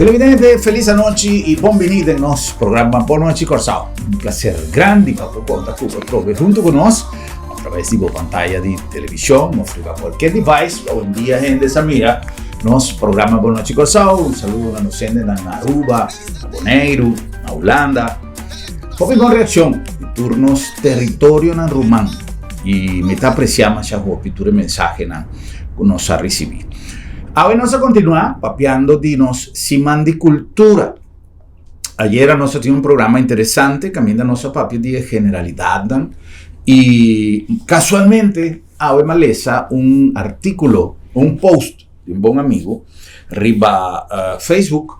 Televidente, felis anochi i bon biní den nos programa Bon Nochi Kòrsou. Un plaser grandi pa por konta ku bo trobe huntu ku nos a traves di bo pantaya di televishon òf riba kualke device. Awendia hende sa mira nos programa Bon Nochi Kòrsou. Un saludo na nos hendenan na Aruba, na Boneiru, na Hulanda. Hopi bon reakshon di tur nos teritorionan ruman i mi ta apresiá masha hopi tur e mensahenan ku nos a risibí. Awe nos a kontinuá papiando di nos Siman di Kultura. Ayera nos a tin un programa interesante kaminda nos a papia di e generalidatnan i kasualmente awe mi a lesa un artíkulo, un post di un bon amigu riba Facebook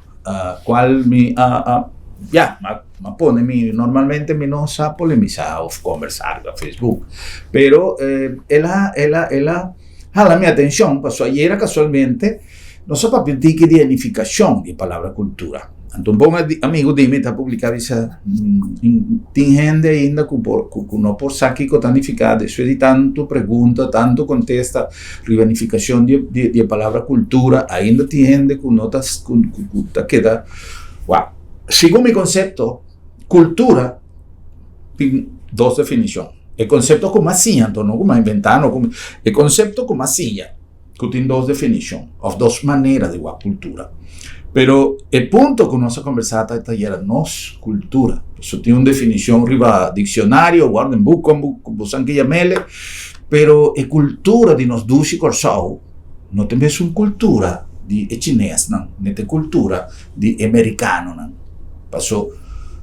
kual mi a ya mi a pone mi normalmente mi no sa polemisá òf kombersá riba Facebook pero el a el a el a hala mi atenshon pasobra ayera kasualmente nos a papia un tiki di e nifikashon di e palabra kultura. Anto un bon amigu di mi ta publiká bisa tin hende ainda ku por ku no por sa kiko ta nifiká despues di tantu pregunta tantu kontesta riba nifikashon di di e palabra kultura ainda tin hende ku no ta ku ta keda wak. Segun mi konsepto kultura tin dos definishon e konsepto ku mi a siña anto no ku mi a inventá no ku mi e konsepto ku mi a siña. Ku tin dos definishon òf dos manera di wak kultura. Pero e punto ku nos a kombersá ta ta yera nos kultura. Pasobra tin un definishon riba dikshonario, woordenboek, kon bo bo san ke yam'el, pero e kultura di nos dushi Kòrsou no ta mesun kultura di e chinesnan, ni ta e kultura di e merikanonan. Paso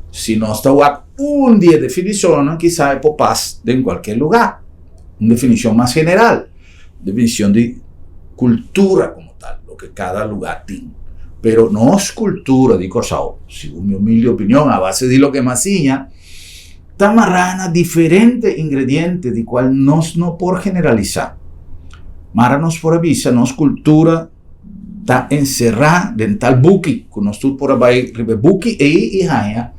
si nos ta wak un di e definishonnan kisas e por pas den kualke lugá, un definishon mas general. Definicion di cultura como tal, loke cada lugar tin. Pero nos cultura di Corsou, segun mi humilde opinion, a base di loke mi a siña, ta mará na diferente ingrediente di cual nos no por generalisa. Mara nos por a bisa nos cultura ta encerá den tal buki, cu nos tur por a bay riba e buki ey y haña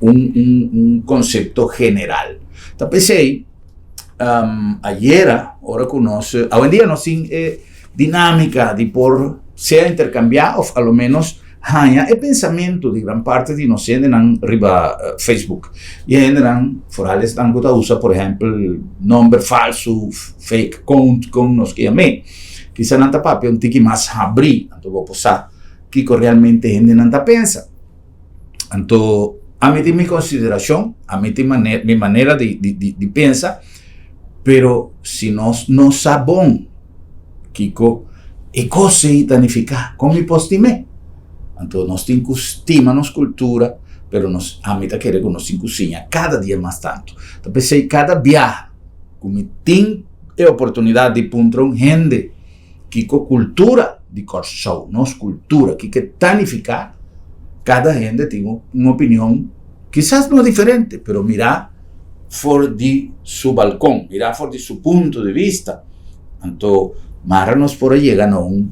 un, un, un concepto general. Ta p'esey. Ayera, ora ku nos, awendia nos tin e dinámika di por sea interkambiá òf a lo ménos haña e pensamentu di gran parti di nos hendenan riba Facebook. I e hendenan, foral esnan ku ta usa por ehèmpel nòmber falsu, fake account, kon nos ke yam'é, kisa nan ta papia un tiki mas habrí, anto bo por sa kiko realmente hendenan ta pensa. Anto ami tin mi konsiderashon, ami tin mi manera di di di pensa, pero si nos no sa bon kiko e kos ei ta nifiká, kon mi por stim'é? Anto nos tin ku stima nos kultura, pero nos ami ta kere ku nos tin ku siña kada dia mas tantu. Ta p'esei kada biaha ku mi tin e oportunidat di puntra un hende Kiko kultura di Kòrsou, nos kultura, kiko e ta nifiká? Kada hende tin un opinion kisas no diferente, pero mirá for di su balkon, mirá for di su punto di bista. Anto mara nos por a yega na un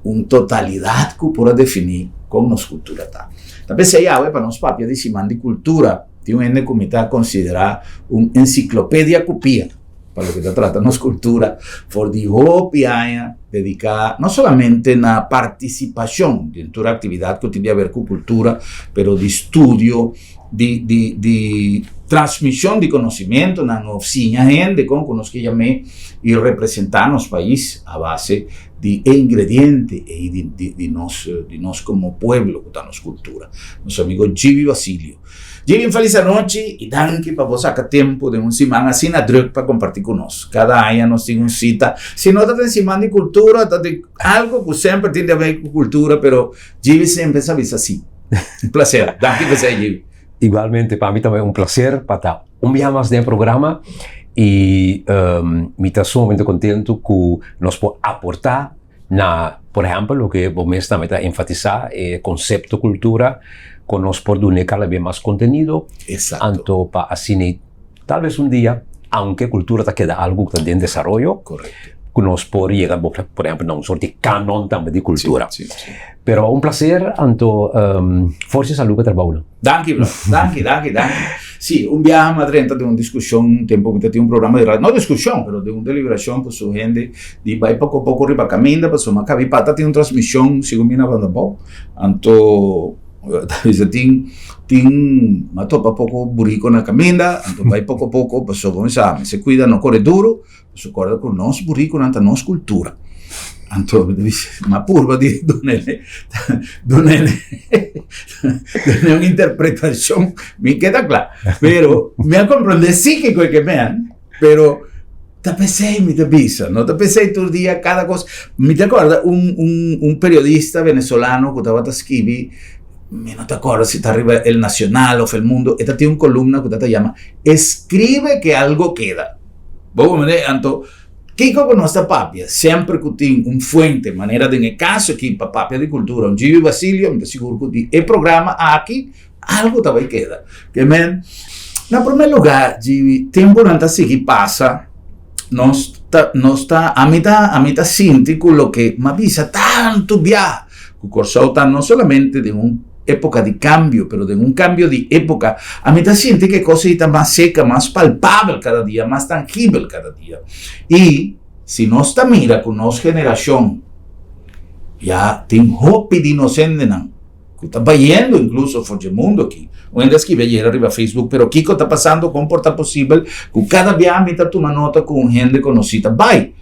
un totalidat ku por a definí kon nos kultura ta. Ta p'esei awe pa nos papia di Siman di Kultura tin un hende ku mi ta konsiderá un ensiklopedia ku pia. Pa loke ta trata nos kultura for di hopi aña dediká no solamente na partisipashon den tur aktividat ku tin di haber ku kultura, pero di studio, di di di transmishon di konosimentunan òf siña hende kon ku nos ke yam'é i representá nos pais a base di e ingrediente ei di di di nos di nos komo pueblo ku ta nos kultura. Nos amigo Gibi Basilio. Djiri un felis anochi i danki pa bo saka tempu den un siman asina druk pa kompartí ku nos. Kada aña nos tin un sita, si no ta den siman di kultura, ta di algu ku semper tin di haber ku kultura, pero Djiri semper sa bisa sí. Un plaser. Danki pa esei, Djiri. Igualmente pa mi tambe un plaser pa ta un biaha mas den e programa i mi ta sumamente kontentu ku nos por aportá Na, por ehèmpel, loke bo mes tambe ta enfatisá, e konsepto kultura, ku nos por dun'é kada bes mas kontenido. Exacto. Anto pa asina tal bes un dia, aunke kultura ta keda algu ku ta den desaroyo, Korekto. ku nos por yega, por ehèmpel, na un sort di kanon tambe di kultura. Sí, sí, sí. Pero un placer, anto forsa y salud pa e trabounan. Danki bro, danki, danki, danki. Si, un biaha mi a drenta den un discusion, un tempo mi ta tin un programa di radio, no discusion, pero den un deliberacion cu su hende di bay poco poco riba caminda, pasobra mi a cabi pa ta tin un transmision segun mi na banda abou, anto ta bisa tin, tin, mi a topa poco burico na caminda, anto bay poco poco, pasobra mi sa, mester cuida no core duro, Pasobra corda cu nos buriconan ta nos cultura. Anto mi ta bisa, m'a purba di dunele, dunele, dunele un interpretacion, mi keda cla. Pero mi a comprende si kico e ke men, pero ta pesey mi ta bisa, no ta pesey tur dia cada cos. Mi ta corda un, un, un periodista venezolano cu tabata skibi, mi no ta corda si ta riba El Nacional of El Mundo, e ta tin un columna cu ta ta yama Escribe que algo queda. Bo comprende? Anto, kiko ku nos ta papia? Semper ku tin un fuente, manera den e kaso aki pa papia di kultura, un Gibi Basilio, mi ta sigur ku di e programa aki algu ta bai keda. Ke men, na promé lugá, Gibi, tempunan ta sigui pasa, nos ta, nos ta, ami ta, ami ta sinti ku loke m'a bisa tantu bia, ku Kòrsou ta no solamente den un época di cambio, pero den un cambio di época, ami ta sinti cu e cos ei ta mas seca, mas palpabel cada dia, mas tangibel cada dia. Y si nos ta mira cu nos generacion ya tin hopi di nos hendenan cu ta bayendo incluso for dje mundo aki. Un hende a scribi ayer ariba Facebook, pero kico ta pasando, con por ta posibel cu cada bia mi ta tuma nota cu un hende conoci ta bay?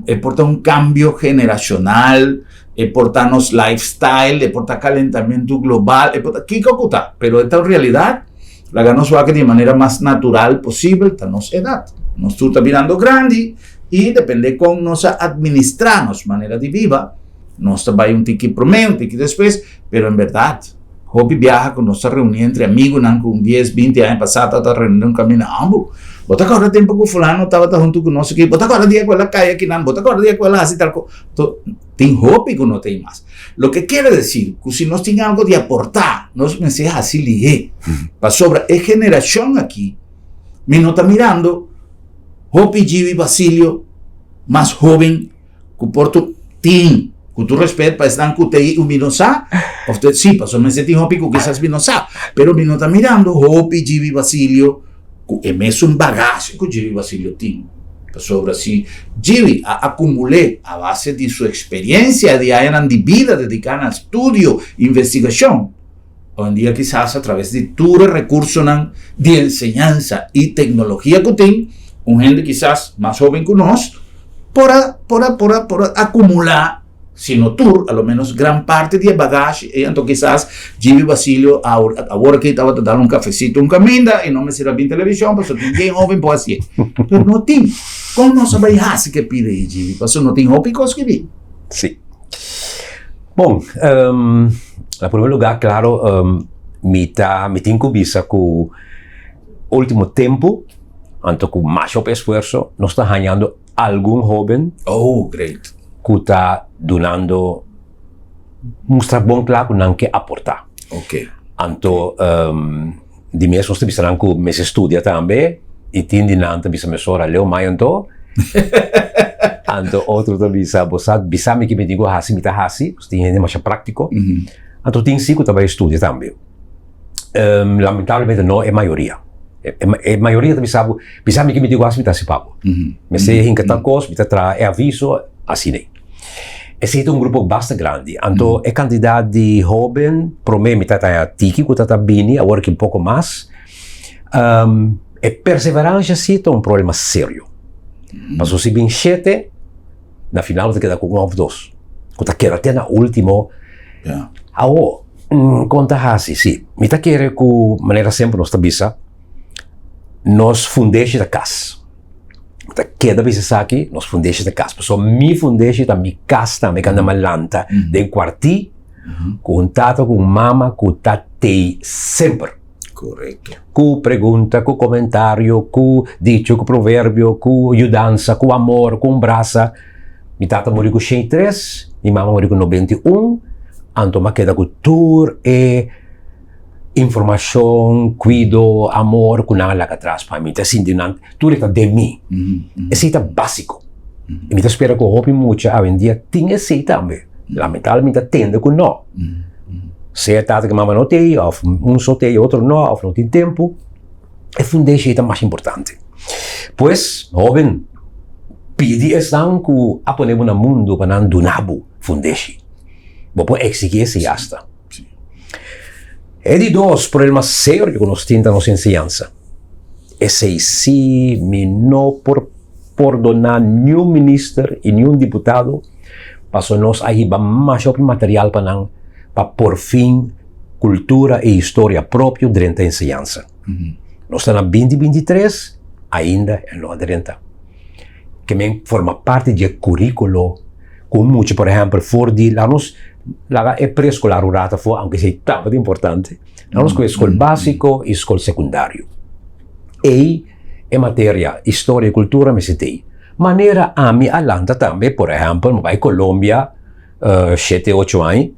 E por ta un cambio generacional, E por ta nos lifestyle, e por ta calentamiento global, e por ta kico cu ta, pero e ta un realidad. Laga nos wak di e manera mas natural posibel, ta nos edad. Nos tur ta birando grandi y depende con nos a administra nos manera di biba, nos ta bay un tiki prome, un tiki despues, pero en berdad hopi biaha cu nos ta reuni entre amigunan cu un dies, binti aña pasa tabata reuni den un camina ambu. Bo ta corda tempo cu fulano tabata hunto cu nos aki? Bo ta corda dia cu el a cay akinan? Bo ta corda dia cu el a haci tal cosa? To tin hopi ku no ta ei mas. Loke kere desir ku si nos tin algo di aportá, nos mester hasi lihé. Pasobra e generashon aki, mi no ta mirando hopi Gibi Basilio mas hóben ku por tu tin, ku tur rèspèt pa esnan ku ta ei ku mi no sa, òf ta sí, pasobra mester tin hopi ku kisas mi no sa, pero mi no ta mirando hopi Gibi Basilio ku e mesun bagashi ku Gibi Basilio tin. Pasobra si Gibi a akumul'é a base di su eksperensia di añanan di bida dediká na studio i investigashon, awendia kisas a traves di tur e rekursonan di enseñansa i teknologia ku tin, un hende kisas mas hóben ku nos por a por a por a por a akumulá Si no tur, a lo menos gran parti di e bagashi ei, anto kisas Gibi Basilio awor aki tabata dal un kafesito un kaminda i no mester a bin televishon pasobra tin ken hoben por hasié. Pero no tin. Kon nos a bai hasi ke pida ei, Gibi? Pasobra no tin hopi kos ki bin. Sí. Bon, na primer lugar, klaro, mi ta, mi tin ku bisa ku ultimo tempu, anto ku masha hopi esfuerso, nos ta hañando algun hoben. Oh, great. Ku ta dunando mustra bon kla ku nan ke aportá. Ok. Anto di mes nos ta bisa nan ku mester studia tambe i tin di nan ta bisa mesora leu mai anto. Anto otro ta bisa bo sa bisa mi ke mi tin ku hasi mi ta hasi, nos tin hende masha práktiko. Anto tin si ku ta bai studia tambe. Lamentablemente no e mayoria. E mayoria ta bisa bo, bisa mi ke mi tin ku hasi mi ta hasi pa bo. Mester hinka tal kos, mi ta traha e aviso, asina ei. Esei ta un grupo basta grandi. Anto e kantidat di hóben, promé mi ta ta tiki ku ta ta bini, awor ki un poko mas. E perseveransha si ta un problema serio. Pasobra si bin shete, na final bo ta keda ku un òf dos, ku ta keda te na último. Awor, kon ta hasi? Si, mi ta kere ku manera semper nos ta bisa, nos fundeshi ta kas. Mi ta keda bisa esaki, nos fundeshi ta kas. Pasobra mi fundeshi ta mi kas tambe, kanda mi a lanta den kuartí ku un tata ku un mama ku ta tei semper. Korekto. Ku pregunta, ku komentario, ku dicho, ku proverbio, ku yudansa, ku amor, ku un brasa. Mi tata muri ku 103, mi mama muri ku 91, anto mi a keda ku tur e informashon, kuido, amor ku nan a laga atras pa mi. Mi ta sinti nan tur e ta den mi. Esei ta básiko. I mi ta spera ku hopi mucha awendia tin esei tambe. Lamentablemente ta tende ku no. Sea tata ku mama no t'ei, òf un so t'ei otro no, òf no tin tempu, e fundeshi ei ta mas importante. Pues, hóben, pidi esnan ku a pone bo na mundu pa nan duna bo fundeshi. Bo por eksigí esei asta. E di dos problema serio ku nos tin ta nos enseñansa. Esei sí mi no por pordoná niun minister i niun diputado pasobra nos a hiba masha hopi material pa nan pa por fin kultura i historia propio drenta enseñansa. Nos ta na binti 23, ainda e no a drenta. Ke men forma parti di e kuríkulo ku mucha, por ehèmpel, for di laga nos laga e preeskolar un rato afó, aunke esei tabata importante, laga nos kohe skol básiko i skol sekundario. Ei e materia historia i kultura mester t'ei. Manera ami a lanta tambe, por ehèmpel, mi bai Colombia shete, ocho aña,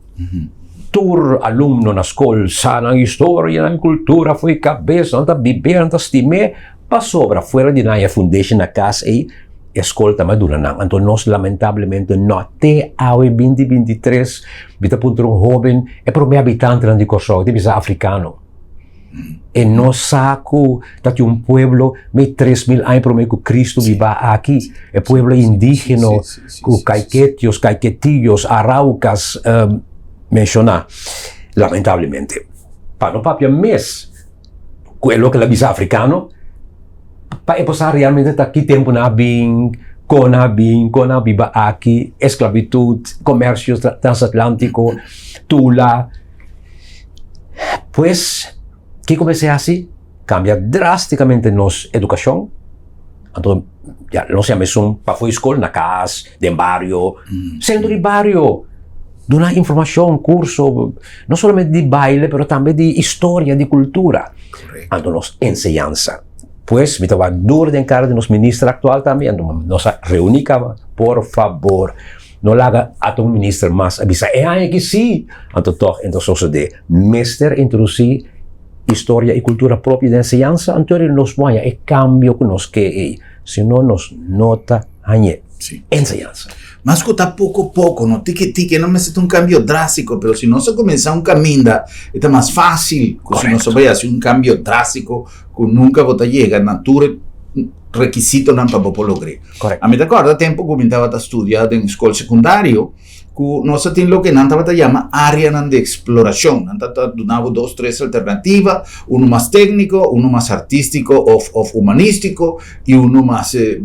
tur alumno na skol sa nan historia, nan kultura fo'i kabes, nan ta bib'é, nan ta stim'é, pasobra fuera di nan e fundashon na kas ei, e skol tambe a duna nan. Anto nos lamentablemente no te awe 2023, mi ta puntra un hóben, e promé habitantenan di Kòrsou, e ta bisa afrikano. E no sa ku ta tin un pueblo mei 3000 aña promé ku Kristu biba aki, e pueblo indígeno ku kaiketios, kaiketillos, araucas, menshoná. Lamentablemente. Pa no papia mes ku e loke el a bisa afrikano, pa e por sa realmente ta ki tempu nan a bin, kon nan a bin, kon nan a biba aki, esklabitut, komersio transatlantiko, tula. Pues, kiko mester hasi? Kambia drástikamente nos edukashon. Anto, ya, nos yama esun pafó di skol, na kas, den bario, sentro di bario. Duna informashon, kurso, no solamente di baile, pero tambe di historia, di kultura. Anto nos enseñansa. Pues, mi ta wak duru den kara di nos minister aktual tambe, anto nos a reuní kaba, por fabor. No laga ata un minister mas a bisa e aña aki sí, anto tòg e ta sosodé. Mester introdusí historia i kultura propio den enseñansa, anto eri nos por haña e kambio ku nos ke ei, si no nos no ta hañ'é. Enseñansa. Mas ku ta poko poko, no tiki tiki, no mester ta un kambio drástiko, pero si nos a kuminsá un kaminda e ta mas fásil ku si nos a bai hasi un kambio drástiko ku nunka bo ta yega na tur e rekisitonan pa bo por logr'é. Correcto. A mi ta corda tempo cu mi tabata studia den school secundario, cu nos a tin loke nan tabata yama areanan di exploracion. Nan tabata duna bo dos, tres alternativa, uno mas tecnico, uno mas artistico of, of humanistico y uno mas eh,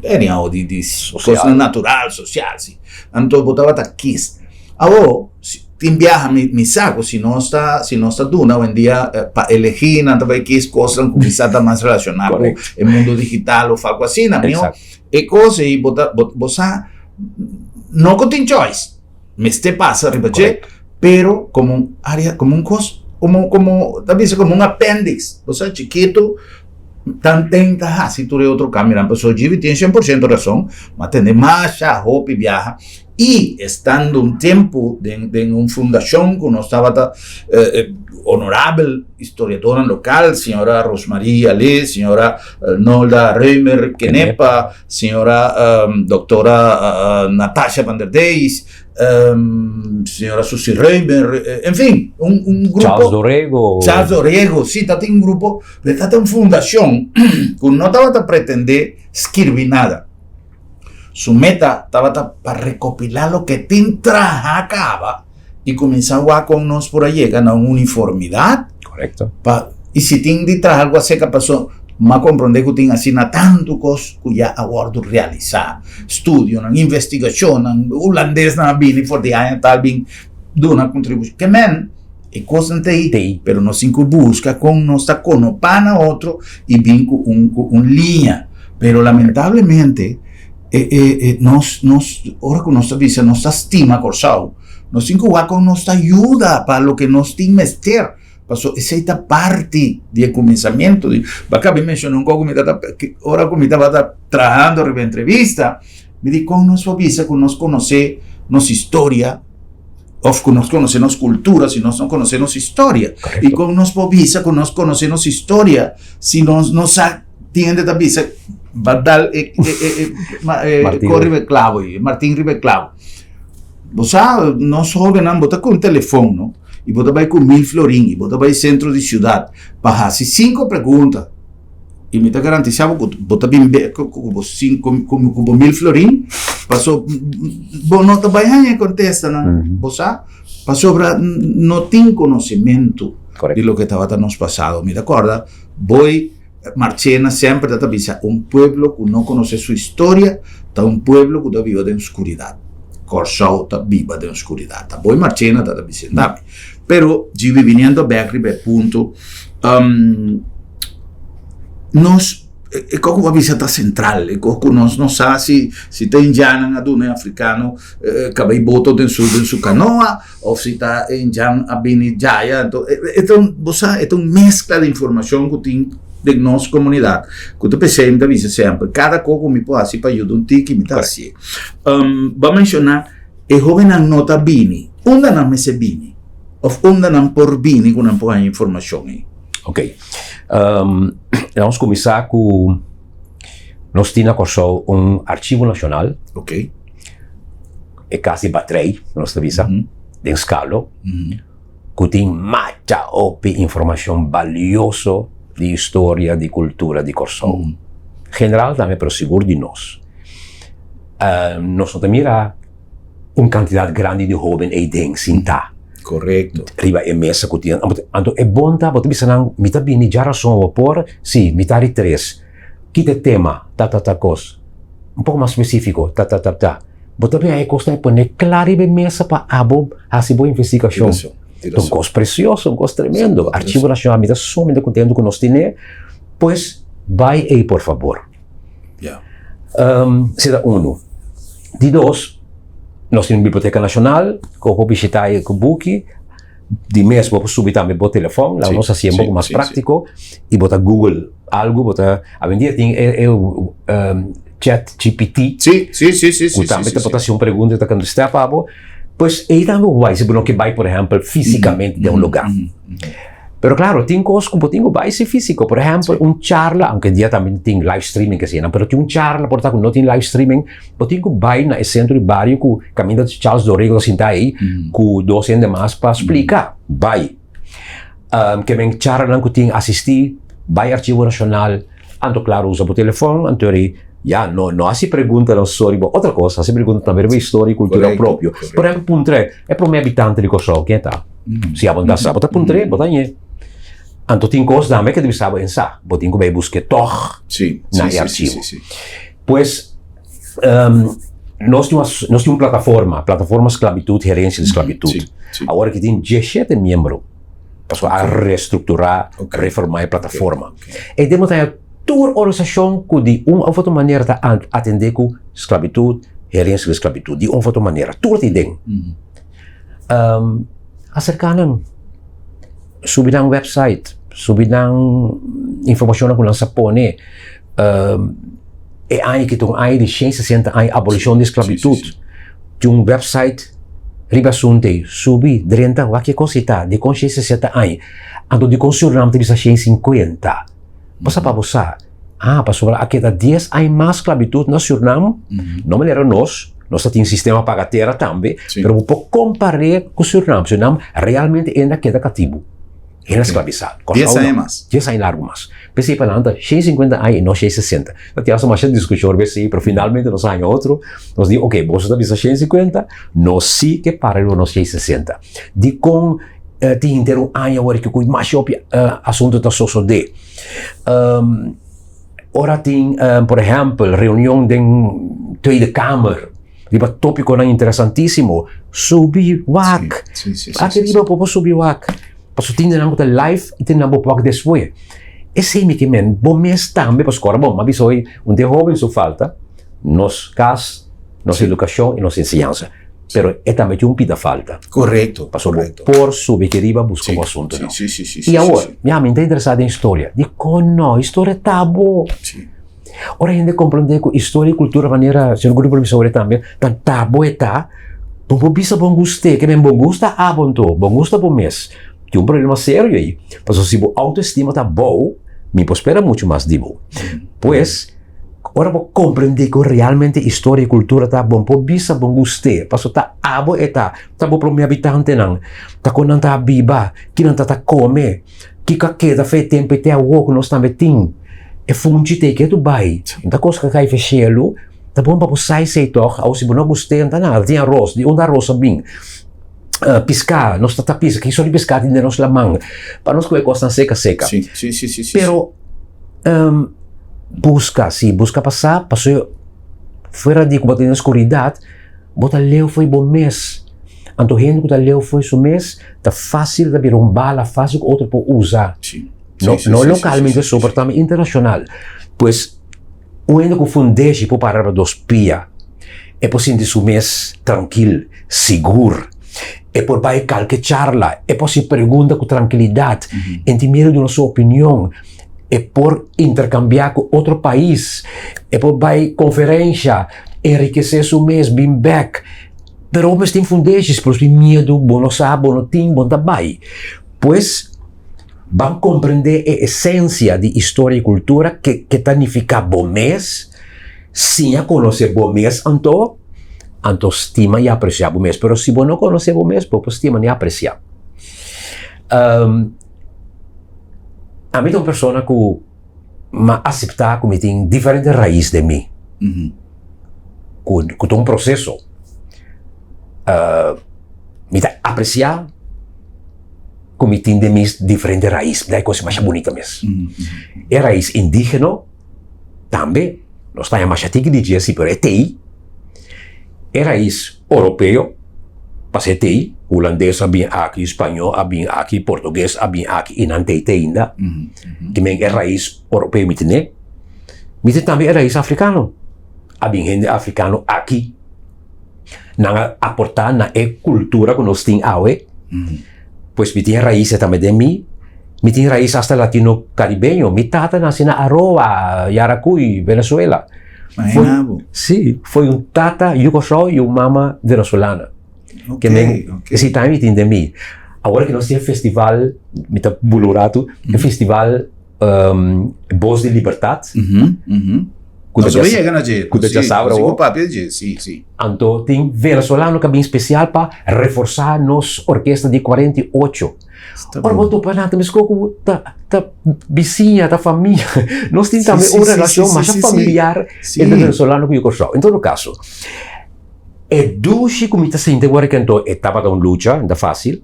anyhow, di, di Social. cosnan natural, social, si. Anto bo tabata kies. Awo, Tin biaha mi mi sa ku si nos ta si nos ta duna awendia pa elegí nan ta bai kis kosnan ku kisas ta mas relashoná ku e mundo digital òf algu asina. Miho e kos ei bo ta bo bo sa no ku tin choice mester pasa riba dje pero komo un área komo un kos komo komo ta bisa komo un apèndiks bo sa chikitu tanten ta hasi tur e otro kambionan pasobra Jivi tin 100% rason ma tende masha hopi biaha. I estando un tempu den den un fundashon ku nos tabata honorabel historiadornan lokal, señora Rosmarie Alé, señora Nolda Römer Kenepa, señora doktora Natasha van der Dijs, señora Susie Römer, en fin, un un grupo. Charles Dorego. Charles Dorego, si, tabatin un grupo, pero tabata un fundashon ku no tabata pretendé skirbi nada. Su meta tabata pa recopilá loke tin traha caba y cuminsa wak con nos por a yega na un uniformidad. Correcto. Pa, y si tin di traha algo acerca paso m'a comprende cu tin asina tanto cos cu ya a wordo realisa. Studionan, investigacionnan, hulandesnan a bini for di aña tal bin duna contribucion. Ke men, e cosnan ta ei, pero nos tin cu busca con nos ta conopa na otro y bin cu un, cu un liña. Pero lamentablemente e e e nos nos ora ku nos ta bisa nos ta stima Kòrsou, nos tin ku wak kon nos ta yuda pa loke nos tin mester, paso esei ta parti di e kuminsamentu di baka mi menshona un kos ku mi ta ora ku mi tabata trahando riba entrevista, mi di kon nos por bisa ku nos konosé nos historia òf ku nos konosé nos kultura si nos no konosé nos historia? I kon nos por bisa ku nos konosé nos historia si nos no sa Tin hende ta bisa ba dal e, e, e, e, ma, e, Martin. ko riba e clavo, e Martin riba e clavo. Bo sa, nos hóbennan, bo ta ku un telefon, no? I bo ta bai ku mil florin i bo ta bai sentro di siudat pa hasi sinku pregunta. I mi ta garantisá bo ku bo ta bin bek ku bo sinku, ku bo mil florin, paso bo no ta bai haña e kontestanan, bo sa? Pasobra no tin konosementu di loke tabata nos pasado. Mi ta kòrda Boy Marchena semper ta bisa, un pueblo ku no konosé su historia ta un pueblo ku ta biba den skuridat. Kòrsou ta biba den skuridat. Ta Boy Marchena ta ta bisa tambe. Pero djibi biniendo bèk riba e punto, nos e kos ku bo a bisa ta sentral, e kos ku nos no sa si si ta indiannan a duna e afrikano kabei boto den su den su kanoa òf si ta e indian a bini djaya. Anto e ta un bo sa e ta un meskla di informashon ku tin den nos komunidat ku ta p'esei mi ta bisa semper kada kos ku mi por hasi pa yuda un tiki mi ta hasié. Bo a menshoná e hóbennan no ta bini, unda nan mester bini òf unda nan por bini ku nan por haña informashon ei? Ok, nos kuminsá ku nos tin na Kòrsou un Archivo Nashonal. Ok. E kas di Batrei, nos ta bisa, den Skalo, ku tin macha hopi informashon balioso di historia, di kultura di Kòrsou. General tambe, pero sigur di nos. Nos no ta mira un kantidat grandi di hóben ei den sintá. Korekto. Riba e mesa ku tin. Anto e bon ta, bo ta bisa nan, mi ta bini djarason bo por? Si, mitad di tres. Kita e tema? Ta ta ta kos. Un poko mas spesífiko, ta ta ta ta. Bo ta bira e kosnan e pone kla riba e mesa pa abo hasi bo investigashon. Ta un kos presioso, un kos tremendo. Archivo Nashonal, mi ta sumamente kontentu ku nos tine. Pues, bai ei por fabor. Esei ta unu. Di dos, nos tin un Biblioteka Nashonal ku bo por bishitá e ku buki. Di mes bo por subi tambe bo telefòn, laga nos hasié un poko mas práktiko i bo ta google algu, bo ta, awendia tin e chat GPT ku tambe ta por ta hasi un pregunta i ta kontestá pa bo. Pues ei tambe bo bai si bo no ke bai por ehèmpel físikamente den un lugá. Pero klaro, tin kos ku bo tin ku bai si físiko. Por ehèmpel, un charla, aunke dia tambe tin live streaming ke asina, pero tin un charla por ta ku no tin live streaming, bo tin ku bai na e sentro di bario ku kaminda Charles Dorego ta sinta ei ku dos hende mas pa splika. Bai. Ke men charlanan ku tin asistí, bai Archivo Nashonal, anto klaro usa bo telefòn, anto eri ya no no hasi preguntanan so riba otro kos, hasi pregunta tambe riba historia i kultura propio. Por ehèmpel, puntra e promé habitante di Kòrsou ken ta? Si abo no ta sa, bo ta puntr'é, bo ta ñe. Anto tin kos tambe ke ta bisa bo en sa, bo tin ku bai busk'é tòg na e archivo. Pues, nos tin nos tin un plataforma, Plataforma Sklabitut, Herensia di Sklabitut. Awor aki tin dieshete miembro, pasobra a restrukturá, reformá e plataforma. E den bo ta haña tur organisashon ku di un òf otro manera ta atendé ku sklabitut, herensia di sklabitut, di un òf otro manera, tur ta den. Aserká nan, subi nan website, subi nan informashonnan ku nan sa pone. E aña aki ta un aña di shen sesenta aña abolishon di sklabitut. Tin un website riba asuntu ei, subi, drenta, wak ke kos ei ta, dikon shen sesenta aña? Anto dikon Surinam ta bisa shen sinkuenta? Bo sa pa bo sa. Ah, pasobra a keda dies aña mas sklabitut na Surnam, no manera nos, nos ta tin sistema paga tera tambe, pero bo por kompar'é ku Surnam. Surnam realmente hende a keda katibu, hende a sklabisá. Dies aña mas. Dies aña largu mas. P'esei pa nan ta shen sinkuenta aña i no shen sesenta. Ta tin hasta masha diskushon riba esei, pero finalmente nos a haña otro, nos di, oke, boso ta bisa shen sinkuenta, nos sí ke para riba nos shen sesenta. Dikon tin henter un aña awor ku masha hopi asuntu ta sosodé? Ora tin, por ehèmpel, reunion den Tweede Kamer riba tópikonan interesantísimo, subi wak. Aki riba bo por subi wak. Pasobra tin nan ku ta live i tin nan bo por wak despues. Esei mi ke men, bo mes tambe, pasobra ora bo a bisa hoy un den hóben su falta, nos kas, nos edukashon i nos enseñansa. Pero e tambe tin un pida falta. Correcto. Pasobra bo por subi aki riba busca bo asunto no. Sí, sí, sí, I awor, mi ami ta interesa den historia. Dikon no? Historia ta bo. Sí. Ora hende comprende cu historia y cultura manera señor Guru por bisa ora tambe, tan ta bo e ta, bo por bisa bon gust'é, ke men bon gusta abo anto, bon gusta bo mes. Tin un problema serio ei. Pasobra si bo autoestima ta abou, mi por spera mucho mas di bo. Pues. Ora bo komprendé ku realmente historia i kultura ta bon por bisa bon gust'é, paso ta abo e ta, ta bo promé habitantenan, ta kon nan ta biba, ki nan ta ta kome, kiko a keda for e tempu ei te awor ku nos tambe tin. E funchi ta ei ke tu bai, no ta kos ku a kai for shelu, ta bon pa bo sa esei tòg, awor si bo no gust'é no ta nada, tin aros, di unda aros a bin? Piská, nos ta ta piska, ki sort di piská tin den nos laman? Pa nos kohe kosnan seka seka. Pero buska, si, buska pa sa, pasobra fuera di ku bo ta den skuridat, bo ta leu fo'i bo mes. Anto hende ku ta leu fo'i su mes, ta fásil ta bira un bala fásil ku otro por usa. No, no lokalmente so, pero tambe internashonal. Pues, un hende ku fundeshi por para riba dos pia, e por sinti su mes trankil, sigur. E por bai kalke charla, e por hasi pregunta ku trankilidat, e tin miedu duna su opinion, e por interkambiá ku otro pais, e por bai konferensha, enrikesé su mes, bin bèk. Pero bo mester tin fundeshi, si bo tin miedu, bo no sa, bo no tin, bo no ta bai. Pues, ban komprendé e esensia di historia i kultura ke ke ta nifiká bo mes, siña konosé bo mes anto, anto stima i apresiá bo mes. Pero si bo no konosé bo mes, bo por stima ni apresiá. Ami ta un persona ku m'a aseptá ku mi tin diferente rais den mi, ku ku ta un proseso. Mi ta apresiá ku mi tin den mi diferente rais, mi ta e kos masha bunita mes. E rais indigeno tambe, nos ta haña masha tiki di dje si, pero e t'ei. E rais oropeo pasa e t'ei, hulandes a bin aki, spañó a bin aki, portugues a bin aki i nan t'ei te ainda. Ki men e rais oropeo mi tene. Mi tin tambe e rais afrikano, a bin hende afrikano aki. Nan a aportá na e kultura ku nos tin awe. Pues mi tin raíces tambe den mi. Mi tin raíz hasta latino karibeño. Mi tata nasi na Aroa, Yaracuy, Venezuela. Imagina bo. Sí, foi un tata yugoslavo y un mama venezolana. Ok, Ke men, ok. esei tambe mi tin den mi. Awor ke nos tin e festival, mi ta bula un ratu, e festival Voz di Libertad. Ku ta dja, yega na dje. Ku ta djasabra awor. Sigur papia dje, si, si. Anto tin venezolano ku a bin spesial pa reforsá nos orkesta di 48. Ora bo topa nan ta meskos ku ta ta bisiña, ta famia. Nos tin tambe un relashon masha familiar entre venezolano ku Kòrsou. En todo kaso, e dushi ku mi ta sinti awor aki anto e tabata un lucha, no ta fásil.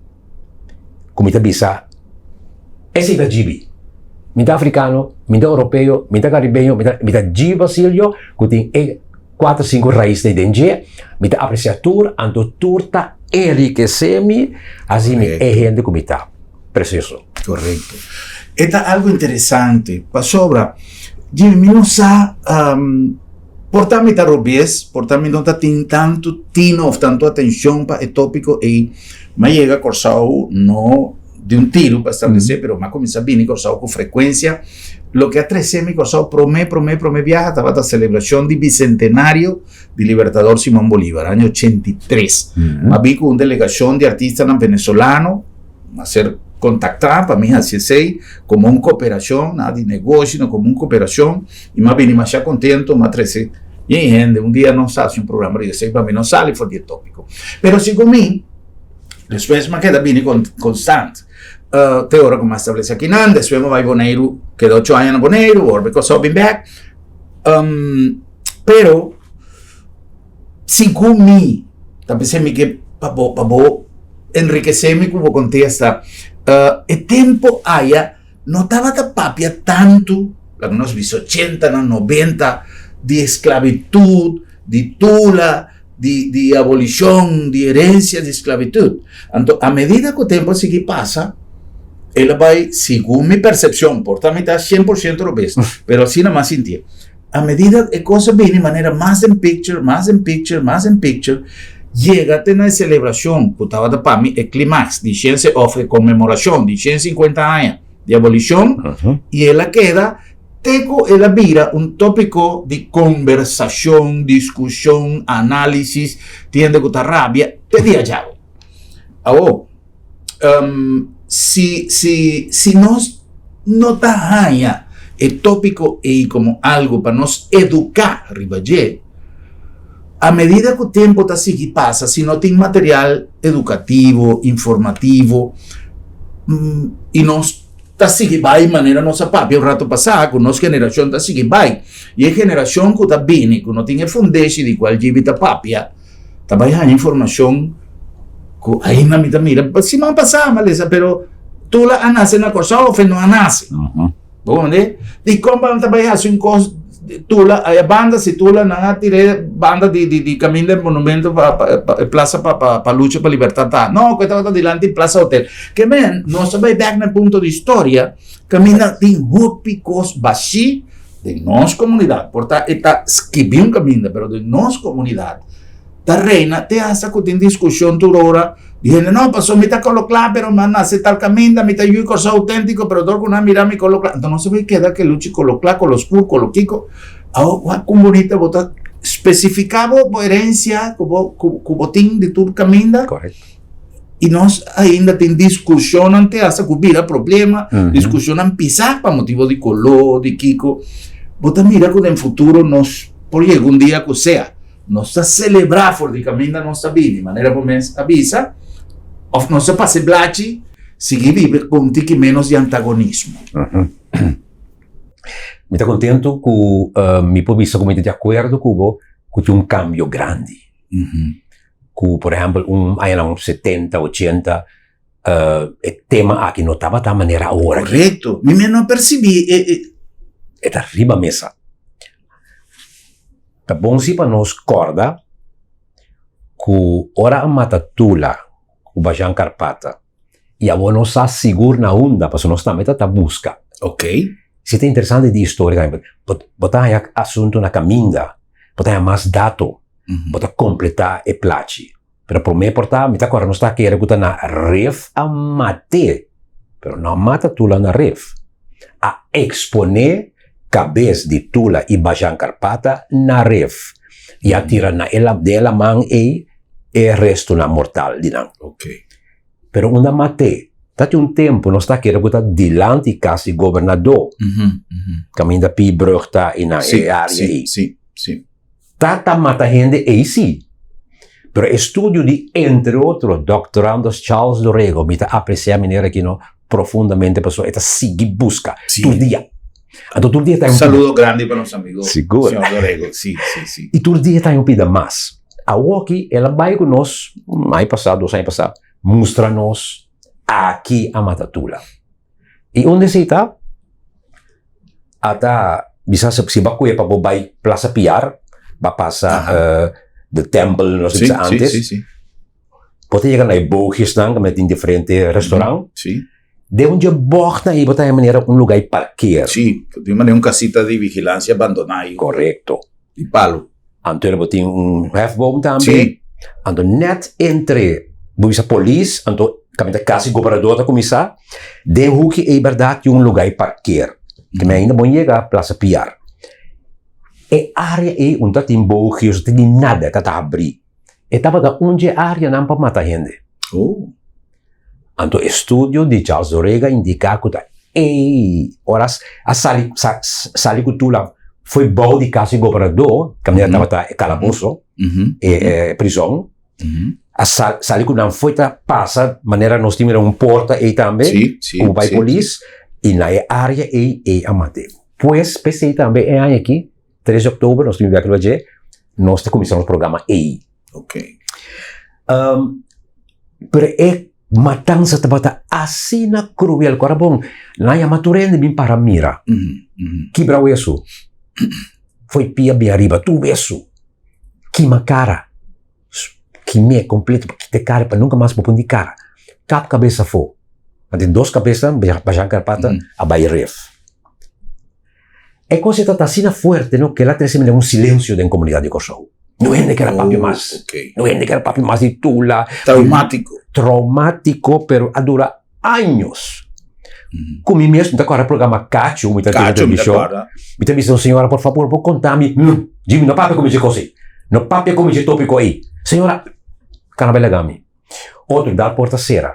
Ku mi ta bisa, esei ta djibi. Mi ta afrikano, mi ta oropeo, mi ta karibeño, mi ta mi ta djibi Basilio ku tin e kuater sinku rais ei den dje. Mi ta apresiá tur, anto tur ta enrikesé mi, hasi mi e hende ku mi ta. Presioso. Korekto. E ta algu interesante pasobra djimi mi no sa por ta mi ta robes, por ta mi no ta tin tantu tino of tantu atenshon pa e tópiko ei. M'a yega Kòrsou no di un tiru pa establesé, pero m'a kuminsá bini Kòrsou ku frekuensia. Loke a trese mi Kòrsou promé, promé, promé biaha tabata selebrashon di bisentenario di Libertador Simon Bolívar, aña 83. M'a bin ku un delegashon di artistanan venezolano, m'a ser kontaktá pa mi hasi esei komo un koperashon, nada di negoshi, no komo un koperashon, i m'a bini masha kontento, m'a trese yen hende. Un dia nos hasi un programa riba esei pa mi no sali for di e tópiko. Pero segun mi, despues m'a keda bini konstant. Te ora ku m'a establesé akinan, despues m'a bai Boneiru, keda ocho aña na Boneiru, ora mi Kòrsou bin bèk. Pero segun mi, ta pensé mi ke pa bo pa bo enrikesé mi ku bo kontesta, e tempu aya no tabata papia tantu, laga nos bisa ochentannan, nobenta, di esklabitut, di tula, di di abolishon di herensia di sklabitut. Anto a medida ku tempu a sigui pasa, el a bai, segun mi persepshon, por ta mi ta 100% robes, pero asina mi a sintié. A medida e kos a bini manera mas den picture, mas den picture, mas den picture, yega te na e selebrashon ku tabata pa mi e klimaks di shense òf e konmemorashon di 150 aña di abolishon, i el a keda Te ku el a bira un tópiko di kombersashon, diskushon, análisis, tin hende ku ta rabia te dia djawe. Awor, si, si, si nos no ta haña E tópiko ei komo algu pa nos eduká riba dje. A medida ku tempu ta sigui pasa, si no tin material edukativo, informativo, i nos ta sigui bai manera nos a papia un ratu pasá, ku nos generashon ta sigui bai, i e generashon ku ta bini ku no tin e fundeshi di kual Gibi ta papia, ta bai haña informashon ku ainda mi ta mira, siman pasá mi a lesa, pero Tula a nase na Kòrsou òf e no a nase? Bo comprende? Dikon bo ta bai hasi un kos Tula aya banda si Tula nan a tir'é banda di di di kaminda e monumento pa pa pa e plaza pa pa pa lucha pa libertad ta. No, ku e tabata dilanti Plaza Hotel. Ke men nos ta bai bèk na e punto di historia kaminda tin hopi kos bashí den nos komunidat. Por ta e ta skibí un kaminda pero den nos komunidat ta reina te hasta ku tin diskushon tur ora. Di hende, no, paso mi ta kolo kla, pero mi a nase tal kaminda, mi ta yu Kòrsou outéntiko, pero dor ku nan mira mi kolo kla, anto no se bai keda ke luchi kolo kla, kolo skur, kolo kiko. Awor, wak kon bunita bo ta spesifiká bo bo herensia ku bo ku bo tin di tur kaminda. Korekto. I nos ainda tin diskushonnan te hasta ku bira problema, diskushonnan pisá pa motibu di koló, di kiko. Bo ta mira ku den futuro nos por yega un dia ku sea. Nos ta selebrá for di kaminda nos ta bini, manera bo mes a bisa, òf nos ta pasa e blachi sigui biba ku un tiki ménos di antagonismo. Mi ta kontentu ku mi por bisa ku mi ta di akuerdo ku bo ku tin un kambio grandi. Ku por ehèmpel un añanan setenta, ochenta e tema aki no tabata manera awor aki. Korekto. Mi mes no a persibí e e. E ta riba mesa. Ta bon si pa nos kòrda ku ora a mata Tula ku Bajan Karpata i awor nos sa sigur na unda pasobra nos tambe ta ta buska. Ok. Si ta interesante di historia tambe bo ta haña asuntu na kaminda, bo ta haña mas dato, bo ta kompletá e plachi. Pero promé por ta, mi ta kòrda nos ta kere ku ta na Rif a mat'é, pero no a mata Tula na Rif. A eksponé kabes di Tula i Bajan Karpata na Rif i a tira na e den e laman ei e restonan mortal di nan. Pero unda mat'é? Ta tin un tempu nos ta kere ku ta dilanti kas di gobernadó, kaminda Pi Brug ta i na e área ei. Ta ta mata hende ei sí. Pero estudio di entre otro Doctorandos Charles do Rego, mi ta aprecia meneer Aquino profundamente pasobra e ta sigui busca tur dia. Anto tur dia ta un Saludo grandi pa nos amigo Sigur. señor do Rego. Sí, sí, sí. Y tur dia ta un pida mas. Awoki el a bai cu nos aña pasa, dos aña pasa, mustra nos aki a mata Tula. I unda esei ta? Ata bisa si bo a kohe pa bo bai Plaza Piar, bo a pasa de tempel nos a bisa antes, bo ta yega na e boogjesnan kaminda tin diferente restaurant, den un dje bògtnan ei bo ta haña manera un lugar di parker. Sí, tin manera un casita di vigilancia abandoná ei. Korekto. Di palo. Anto bo tin un hefboom tambe. Sí. Anto net entre bo bisa polis, anto kaminda kasi gobernador ta kuminsá, den huki ei bèrdat tin un lugá di parker. Ke mi ainda bon yega Plaza Piar. E área ei un ta tin bogios, no tin di nada, ta ta habrí. E tabata un dje áreanan pa mata hende. Oh. Anto estudio di Charles Dorega indiká ku ta ei ora a sali sali ku Tula foi bou di kas di gobernadó, kaminda tabata e kalaboso, e prizòn, a sali ku nan foi ta pasa manera nos tin mira un porta ei tambe ku bai polis i na e área ei ei a mat'é. Pues p'esei tambe e aña aki tres di òktober nos tin bèk riba dje, nos ta kuminsá nos programa ei. Ok. Pero e matansa tabata asina kruel ku ora bon nan yama tur hende bin para mira. Kibra wesu, foi pia bin ariba tur wesu, kima kara, kim'é kompleto pa kita e kara pa nunka mas bo pon di kara, kap kabes afó. Nan tin dos kabes basha karpata a bai ref. E kos ei ta asina fuerte no ke el a trese mira un silensio den komunidat di Kòrsou. No hende kere papia mas. No hende kere papia mas di Tula. Traumátiko. Traumátiko, pero a dura años. Ku mi mes mi ta kòrda programa Kachu, mi ta tene televishon. Mi ta bisa un señora, por fabor bo konta mi. Jimmy, no papia ku mi dje kos ei. No papia ku mi dje topiko ei. Señora, kana bai laga mi. Otro dal porta sera.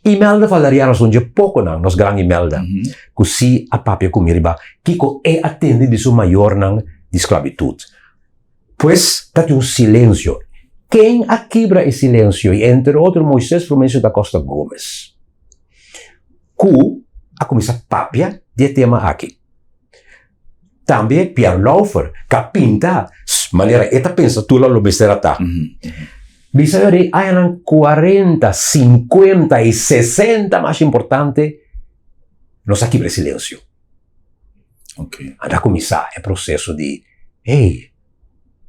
Imelda Valeriano ta un dje poconan, nos gran Imelda, cu si a papia cu mi riba kico e a tende di su mayornan di sclavitud. Pues ta tin un silencio. Ken a kibra e silencio? Y entre otro Moises Frumencio da Costa Gomez, cu a cuminsa papia di e tema aki. Tambe Pierre Lauffer cu a pinta manera e ta pensa Tula lo mester a ta. Bisa yo di añanan cuarenta, cincuenta y sesenta mas importante nos a kibra e silencio. Anda a cuminsa e proceso di hey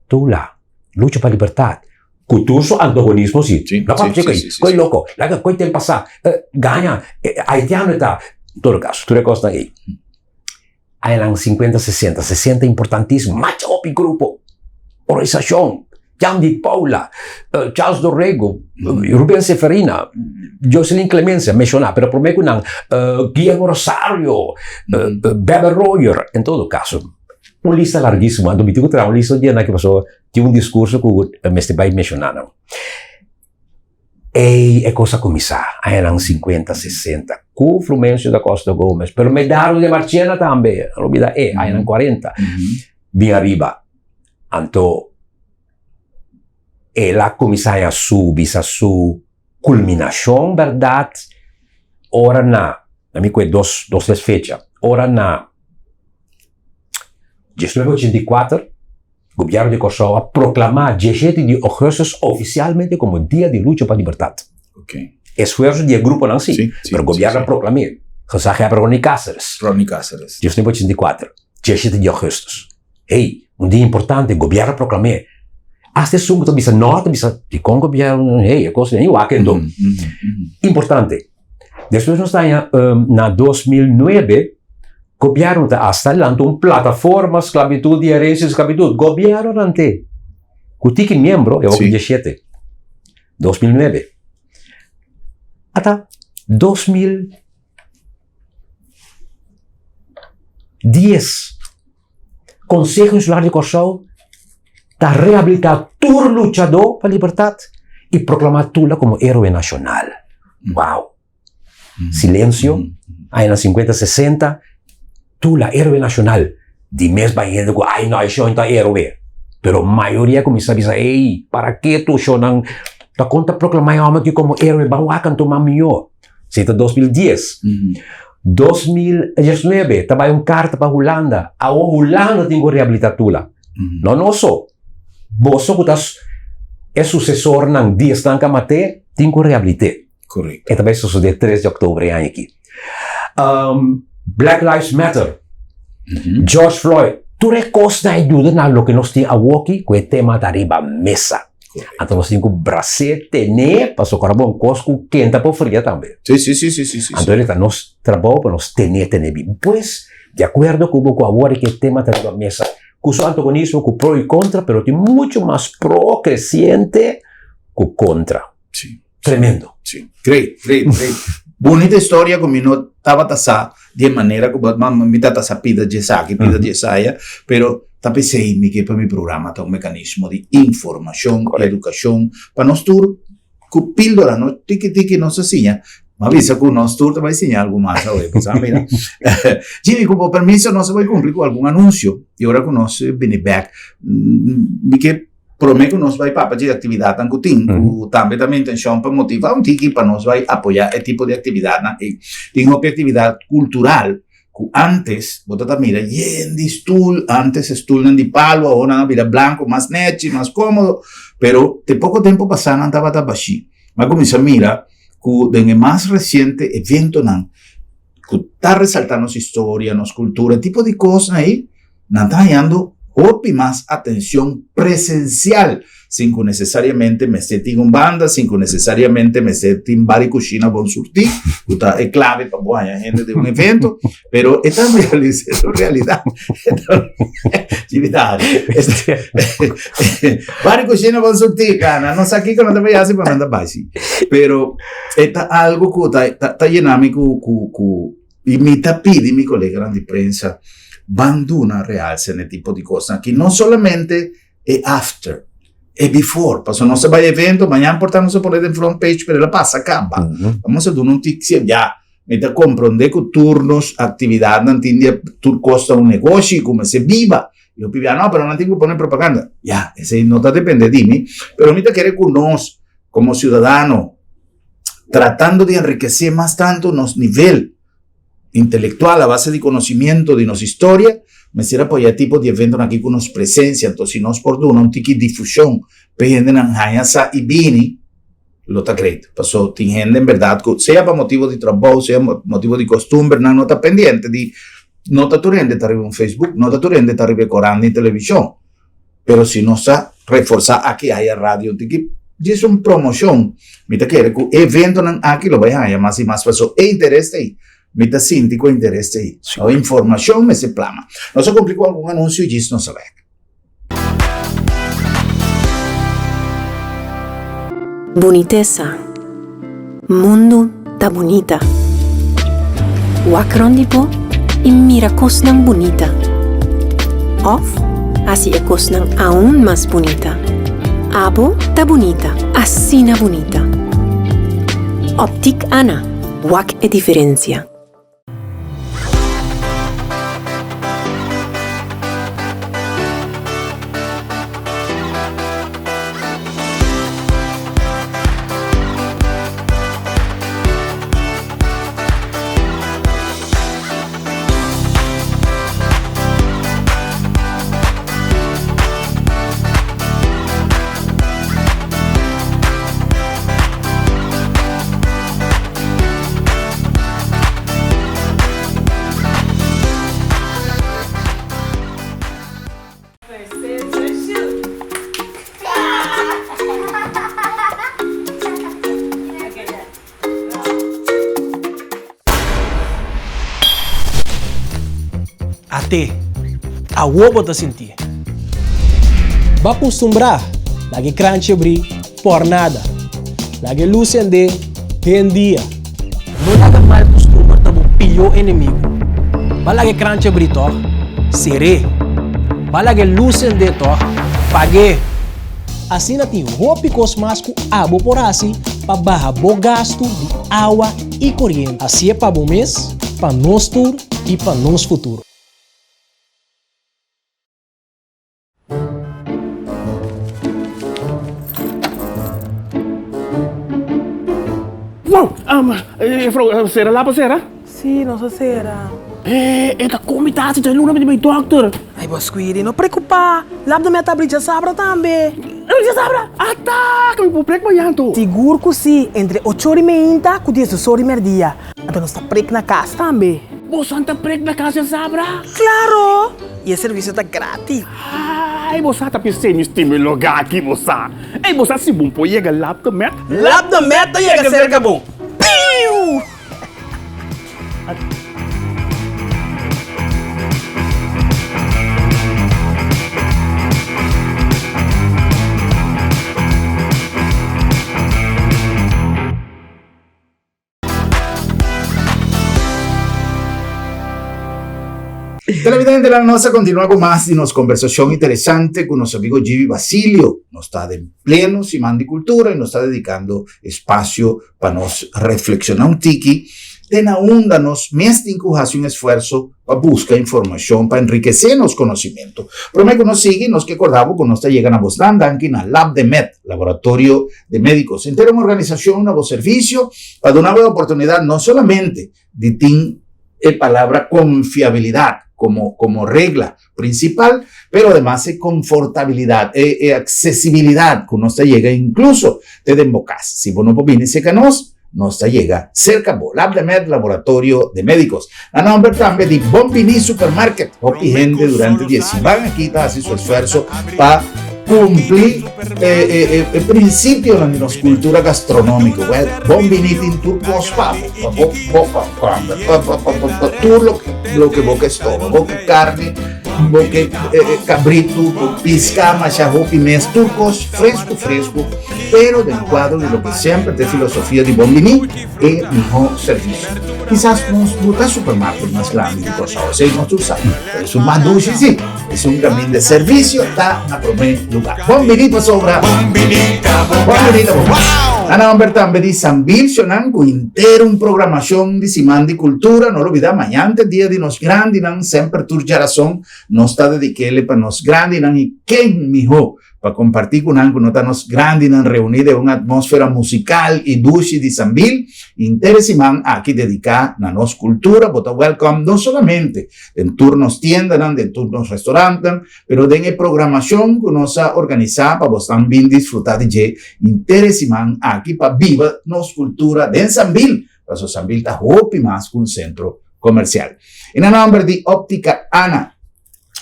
Tula lucha pa libertad cu tur su antagonismo si. No papia cu ei, cu ei loco, laga cu ei ten pasa, gaña, haitiano e ta, en todo caso tur e cosnan ei. Añanan sinkuenta, sesenta, sesenta importantísimo, masha hopi grupo, organisashon, Jan di Paula, Charles do Rego, Ruben Seferina, Jocelyn Clemencia, menshoná, pero promé ku nan, Guillermo Rosario, Bebe Royer, en todo kaso, un lista larguísimo, anto mi tin ku traha un lista di esaki pasobra tin un diskurso ku mester bai menshoná nan. Ey e cos a cuminsa, añanan cincuenta, sesenta, cu Frumencio da Costa Gomez, pero Medardo de Marchena tambe, no olbida e, añanan cuarenta, bin ariba. Anto el a cuminsa haña su, bisa su culminacion, berdad, ora na, na mi cue dos, dos tres fecha, ora na diesnuebe ochenta i kuater, Gobièrnu di Kòrsou a proklamá diesshete di ougùstùs ofisialmente komo Dia di Lucha pa Libertat. Esfuerso di e gruponan sí, pero gobièrnu a proklam'é. Gezaghebber Ronnie Cáceres. Ronnie Cáceres. 1984, diesshete di ougùstùs. Hey, un dia importante, gobièrnu a proklam'é. Asta esun ku ta bisa nò ta bisa, dikon gobièrnu, hey, e kos ei wak enton. Importante. Despues nos ta haña na 2009 gobièrnu ta hasta lanta un plataforma sklabitut di herensia di sklabitut. Gobièrnu lant'é ku tiki miembro, e hopi 17, 2009. Ata 2010 Konseho Insular di Kòrsou ta rehabilitá tur luchadó pa libertat i proklamá Tula komo héroe nashonal. Wow! Silensio, añanan sinkuenta, sesenta, Tula, héroe nashonal. Di mes bai hende ku ai no, e shon ta héroe. Pero mayoria kuminsá bisa, ey, para ke tur shonnan ta kon ta proklamá e hòmber aki komo héroe? Ban wak anto mas mihó. Si ta 2010. 2019 ta bai un karta pa Hulanda. Awor Hulanda tin ku rehabilitá Tula. No nos so. Boso ku ta e susesornan di esnan ku a mat'é tin ku rehabilit'é. Korekto. E ta bai sosodé tres di òktober e aña aki. Black Lives Matter, George Floyd, tur e kosnan a yuda na loke nos tin awoki ku e tema ta riba mesa. Anto nos tin ku bras'é, ten'é, pasobra ora bo un kos ku kenta por fria tambe. Sí, sí, sí, sí, sí, sí. Anto ta nos trabou pa nos ten'é, ten'é bibu. Pues, di akuerdo ku bo ku awor e ke tema ta riba mesa, ku su antagonismo, ku pro i kontra, pero tin muchu mas pro kresiente ku kontra. Sí. Tremendo. Sí. Great, great, great. Bunita historia ku mi no tabata sa di e manera ku bo mi tata sa pida dje esaki, pida dje esaya, pero ta p'esei mi ke pa mi programa ta un mekanismo di informashon, edukashon, pa nos tur ku píldora no tiki tiki nos a siña. Mi a bisa ku nos tur ta bai siña algu mas awe, bo sa mira. Jimmy, ku bo permiso nos a bai kumpli ku algun anunsio i ora ku nos bini bèk mi ke Promé ku nos bai papia dje aktividatnan ku tin, ku tambe ta mi intenshon pa motivá un tiki pa nos bai apoyá e tipo di aktividatnan ei. Tin hopi aktividat kultural ku ántes bo ta ta mira yen di stul, ántes e stulnan di palu, awor nan a bira blanku, mas nèchi, mas kómodo, pero te poko tempu pasá nan tabata bashí. Mi a kuminsá mira ku den e mas resiente eventonan ku ta resaltá nos historia, nos kultura, e tipo di kosnan ei, Nan ta hañando hopi mas atencion presencial, sin cu necesariamente mester tin un banda, sin cu necesariamente mester tin bar y cushina bon surti, cu ta e clave pa bo haña hende den un evento, pero e ta realis, e ta un realidad. Bar y cushina bon surti, gana, no sa kico nan ta bay haci, pero nan ta bay si. Pero e ta algo cu ta, ta yena mi cu, cu, cu. I mi ta pidi mi koleganan di prensa, ban duna realse na e tipo di kosnan aki, no solamente e after. E before, paso nos a bai evento, mañan por ta nos a pone den front page, pero el a pasa caba. Vamos a duna un tik, si, ya, mi ta comprende cu tur nos actividadnan tin di tur cos ta un negoshi cu mester biba. Yo pibia, no, pero nan tin cu pone propaganda. Ya, esey no ta depende di mi, pero mi ta kere cu nos, como ciudadano, tratando di enriquece mas tanto nos nivel intelectual a base di conocimiento di nos historia, mester apoya e tipo di eventonan aki cu nos presencia. Entonces, si nos por duna un tiki difusion pa e hendenan haña sa y bini, lo ta great. Paso tin hende en berdad cu sea pa motibo di trabou, sea motibo di costumber, nan no ta pendiente di, no ta tur hende ta riba un Facebook, no ta tur hende ta riba e corant ni television. Pero si nos ta reforsa aki haya radio un tiki djis un promocion, mi ta kere cu e eventonan aki lo bay haya mas y mas paso e interes ta ey. Mi ta sinti cu e interes ta ey. Awor informacion mester plama. Nos a cumpli cu algun anuncio y djis nos a bek. Bunitesa. Mundu ta bunita. Wak rond di bo i mira kosnan bunita. Òf hasi e kosnan aun mas bunita. Abo ta bunita, asina bunita. Optik Ana, wak e diferensia. At'é, awor bo ta sintié. Bo a kustumbrá laga e kranchi abrí pòrnada, laga e lus sendé den dia. No laga mal kustumber ta bo pió enemigu. Ba laga e kranchi abrí tòg? Ser'é. Ba laga e lus sendé tòg? Pag'é. Asina tin hopi kos mas ku abo por hasi pa baha bo gastu di awa i koriente. Hasié pa bo mes, pa nos tur i pa nos futuro. Wow! Juffrouw, sera lapa sera? Sí, nos a sera. E ta komi tasi dja luna mi di bai dokter. Ay, bo Squidi, no preocupa. Lap de mi a ta abri djasabra tambe. Abri djasabra? Ata! Ka mi por prek mañan anto? Sigur ku sí, entre ocho ora i meinta ku diesdos ora i merdia. Anto nos ta prek na kas tambe. Boso ta prek na kas djasabra? Klaro! I e servisio ta gratis. Ay, bo sa ta pis'é mi stima e lugá aki, bo sa. Ey, bo sa si bon por yega Lap de Met? Lap de Met ta yega serka bo. Piu! Televidentenan, nos a continua cu mas di nos conversacion interesante cu nos amigo Jimmy Basilio. Nos ta den pleno Siman di Cultura y nos ta dedicando espacio pa nos reflexiona un tiki den aunda nos mes tin cu haci un esfuerzo pa busca informacion pa enriquece nos conocimento. Prome cu nos sigui, nos ke corda bo cu nos ta yega na bosnan danki na Labdemed, Laboratorio de Medicos. Henter un organisacion na bo servicio pa duna bo e oportunidad no solamente di tin e palabra confiabilidad como como regla principal, pero ademas e confortabilidad, e e accesibilidad cu nos ta yega incluso te den bo cas. Si bo no por bini cerca nos, nos ta yega cerca bo. Labdemed Laboratorio de Medicos. Na nomber tambe di Bon Bini Supermarket. Hopi hende durante di e siman aki ta haci su esfuerzo pa cumpli e e e principionan di nos cultura gastronomico. Well, Bon Bini tin tur cos pa bo, pa bo boca, pa pa pa pa pa tur loke bo ke stoba, bo ke carne. Bo ke kabritu ku piska masha hopi mes, tur kos fresku fresku, pero den kuadro di loke semper ta e filosofia di Bon Biní, e mihó servisio. Kisas nos no ta supermarket mas grandi di Kòrsou, esei nos tur sa, pero esun mas dushi si, esun kaminda servisio ta na promé lugá. Bon Biní pasobra Bon Biní ta bo kas. Na nòmber tambe di Sambilsionan ku henter un programashon di Siman di Kultura, no lubidá mañan ta e dia di nos grandinan, semper tur djarason nos ta dedik'ele pa nos grandinan i ken mihó pa kompartí ku nan ku no ta nos grandinan reuní den un atmósfera musikal i dushi di Sambil. Henter e siman aki dediká na nos kultura, bo ta wèlkòm no solamente den tur nos tiendanan, den tur nos restorantnan, Pero den e programacion cu nos a organisa pa bosnan bin disfruta di dje henter e siman aki pa biba nos cultura den Sambil, paso Sambil ta hopi mas cu un centro comercial. Y na nomber di Optica Ana,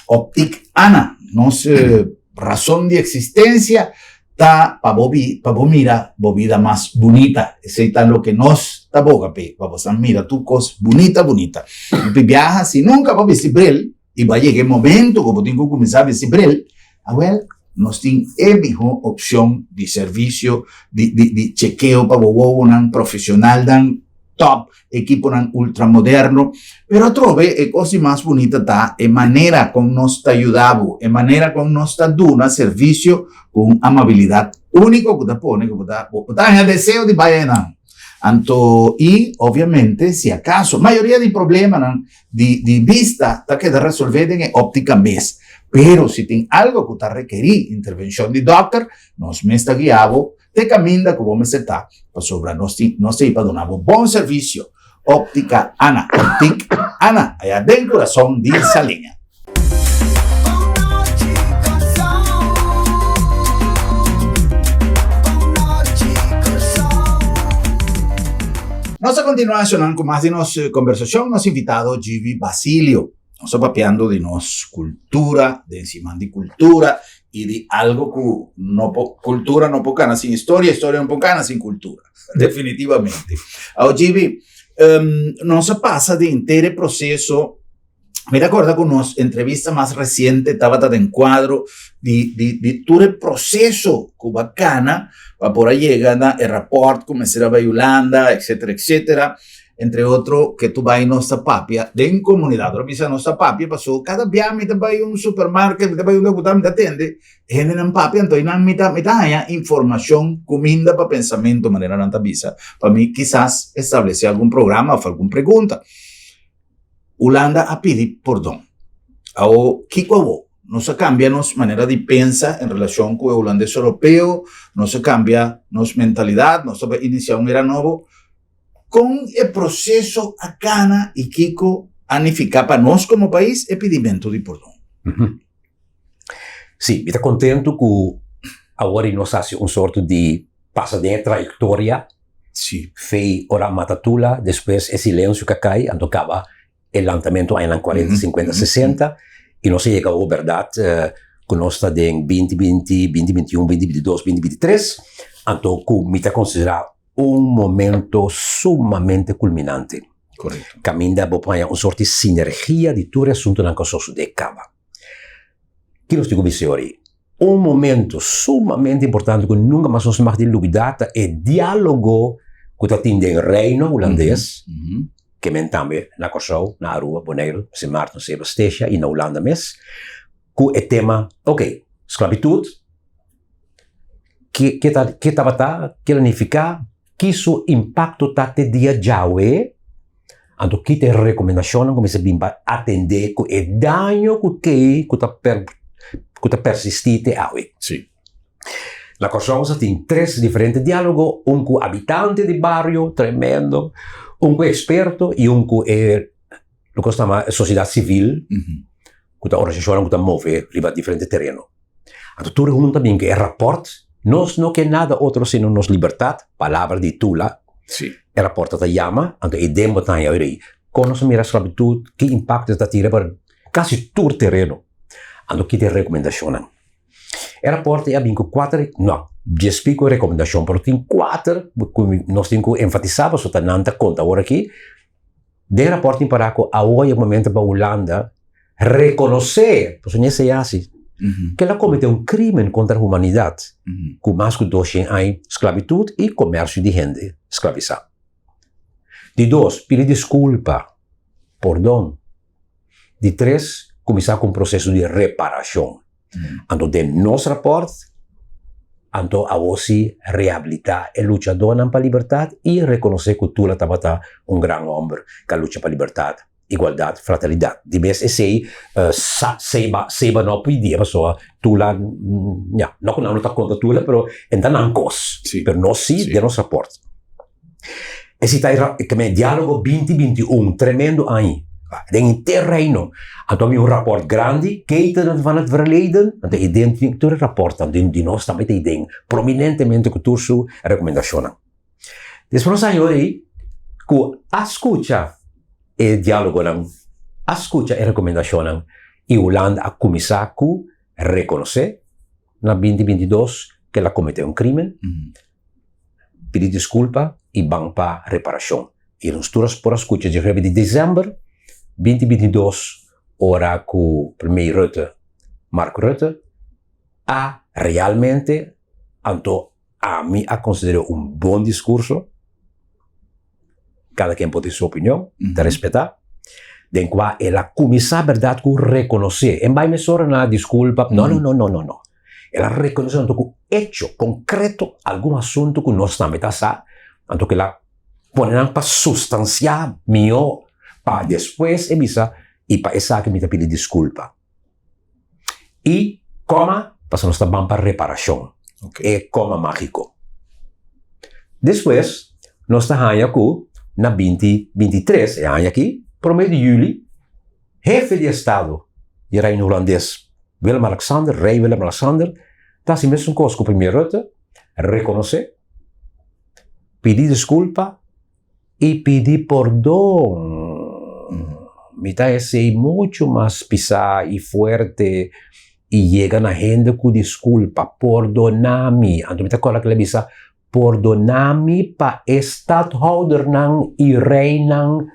Optic Ana, nos razon di existencia ta pa bo pa bo mira bo bida mas bunita. Esey ta loke nos ta boga p'e, pa bosnan mira tur cos bunita bunita. Hopi biaha si nunca bo bisti bril, I bo a yega e momento ku bo tin ku kuminsá bisti bril, awèl, nos tin e mihó opshon di servisio di di di chekeo pa bo wowonan, profeshonalnan tòp, ekiponan ultramoderno. Pero atrobe e kos di mas bunita ta e manera kon nos ta yuda bo, e manera kon nos ta duna servisio ku un amabilidat úniko ku ta pone ku bo ta bo ta haña deseo di bai einan. Anto i obviamente si akaso mayoria di problemanan di di bista ta keda resolvé den e óptica mes. Pero si tin algo ku ta rekerí intervenshon di dòkter, nos mes ta guia bo te kaminda ku bo mester ta, pasobra nos tin nos ta ei pa duna bo bon servisio. Óptica Ana, Optic Ana, aya den kurason di Saliña. Nos ta continua eshonan cu mas di nos conversacion, nos invitado Gibi Basilio. Nos ta papiando di nos cultura, den siman di cultura y di algo cu no por, cultura no por cana sin historia, historia no por cana sin cultura, definitivamente. Awo Gibi, nos a pasa di henter e proceso. Mi ta acorda cu nos entrevista mas reciente tabata den cuadro di, di, di tur e proceso cu ba cana pa por a yega na e rapport cu mester a bay Hulanda, etcetera, etcetera. Entre otro, ke tu bay nos ta papia den comunidad. Ora bisa nos ta papia paso cada bia mi ta bay un supermarket, mi ta bay unda cu ta, mi ta tende hendenan papia, anto einan mi ta, mi ta haya informacion, cuminda pa pensamento, manera nan ta bisa, pa mi kisas establece algun programa of algun pregunta. Hulanda a pidi pordon. Awo, kiko awo? Nos a kambia nos manera di pensa en relashon ku e hulandes europeo, nos a kambia nos mentalidat, nos ta bai inisiá un era nobo. Kon e proseso a kana i kiko a nifiká pa nos komo pais e pidimentu di pordon? Sí, mi ta kontentu ku awor nos hasi un sorto di pasa den e trayektoria. Sí. Fei ora a mata Tula, despues e silensio ka kai, anto kaba e lantamentu añanan kuarenta, sinkuenta, sesenta, i nos a yega awor bèrdat ku nos ta den binti binti, binti bintiun, binti bintidos, binti bintitres, anto ku mi ta konsiderá un momento sumamente kulminante. Korekto. Kaminda bo por haña un sort di sinergia di tur e asuntunan ku a sosodé kaba. Ki nos tin ku bisa ori? Un momento sumamente importante ku nunka mas nos mag di lubidá ta e diálogo ku ta tin den Reino Hulandes, ke men tambe na Kòrsou, na Aruba, Boneiru, Sint Maarten, Saba, Statia i na Hulanda mes, ku e tema, oke, sklabitut, ke ta ke tabata, ke lo nifiká, Ki su impakto ta te dia djawe? Anto ki ta e rekomendashonnan ku mester bin pa atendé ku e daño ku kei ku ta ku ta persistí te awe? Sí. Na Kòrsou sa tin tres diferente diálogo, un ku abitante di bario, tremendo, un ku eksperto i un ku e loke nos ta yama sosiedat sivil, ku ta organisashonnan ku ta move riba diferente tereno. Anto tur e huntu a bin ku e rapòrt, nos no ke nada otro sino nos libertat, palabra di Tula, Sí. e rapòrt ta yama, anto e den bo ta haña oirei kon nos a mira sklabitut, ki impakto e ta tira pa kasi tur tereno. Anto ki ta e rekomendashonnan? E rapòrt ei a bin ku kuater, no, dies piko rekomendashon, pero tin kuater ku nos tin ku enfatisá pasobra ta nan ta konta awor aki. Den e rapòrt tin pará ku awor e momento pa Hulanda. Rekonosé, pasobra ni esei hasi, ku el a kometé un krímen kontra humanidat, ku mas ku doshen aña sklabitut i komersio di hende sklabisá. Di dos, pidi diskulpa, pordon. Di tres, kuminsá ku un proseso di reparashon. Anto den nos rapòrt, anto awor si rehabilitá e luchadónan pa libertat i rekonosé ku Tula tabata un gran hòmber ku a lucha pa libertat, igualdat, fraternidad. Di bes esei sa Seba Seba no a pidi pasobra Tula ya no ku nan no ta kontra Tula pero e ta nan kos pero nos si den nos raport. Esei ta e e dialogo binti binti un tremendo aña den henter reino anto a bin un raport grandi Ketenen van het verleden anto e den tur e raportnan di nos tambe ta e den prominentemente ku tur su rekomendashonnan. Despues nos a haña ei ku a skucha e diálogonan, a skucha e rekomendashonnan i Hulanda a kuminsá ku rekonosé na binti 22 ku el a kometé un krímen, pidi diskulpa i ban pa reparashon. I nos tur a por a skucha dje di desèmber binti 22 ora ku Premier Rutte, Mark Rutte, a realmente anto Ami a considera un bon discurso, cada ken por tin su opinion, ta respeta, den cua el a cuminsa berdad cu reconoce, en bay mesora na disculpa, no no no no no no, el a reconoce anto cu hecho concreto algun asunto cu nos tambe ta sa, anto cu el a pone nan pa sustancia miho pa despues e bisa y pa esaki mi ta pidi disculpa. I koma, pasobra nos ta ban pa reparashon, e koma mágiko. Despues nos ta haña ku na binti 23, e aña aki, promé di yüli, hefe di estado di Reino Hulandes, Willem-Alexander, Rei Willem-Alexander, ta hasi mesun kos ku Premier Rutte, rekonosé, pidi diskulpa I pidi pordon. Mi ta esei muchu mas pisá i fuerte i yega na hende ku diskulpa. Pordoná mi. Anto mi ta kòrda ku el a bisa, Pordoná mi pa e stadhoudernan i reinan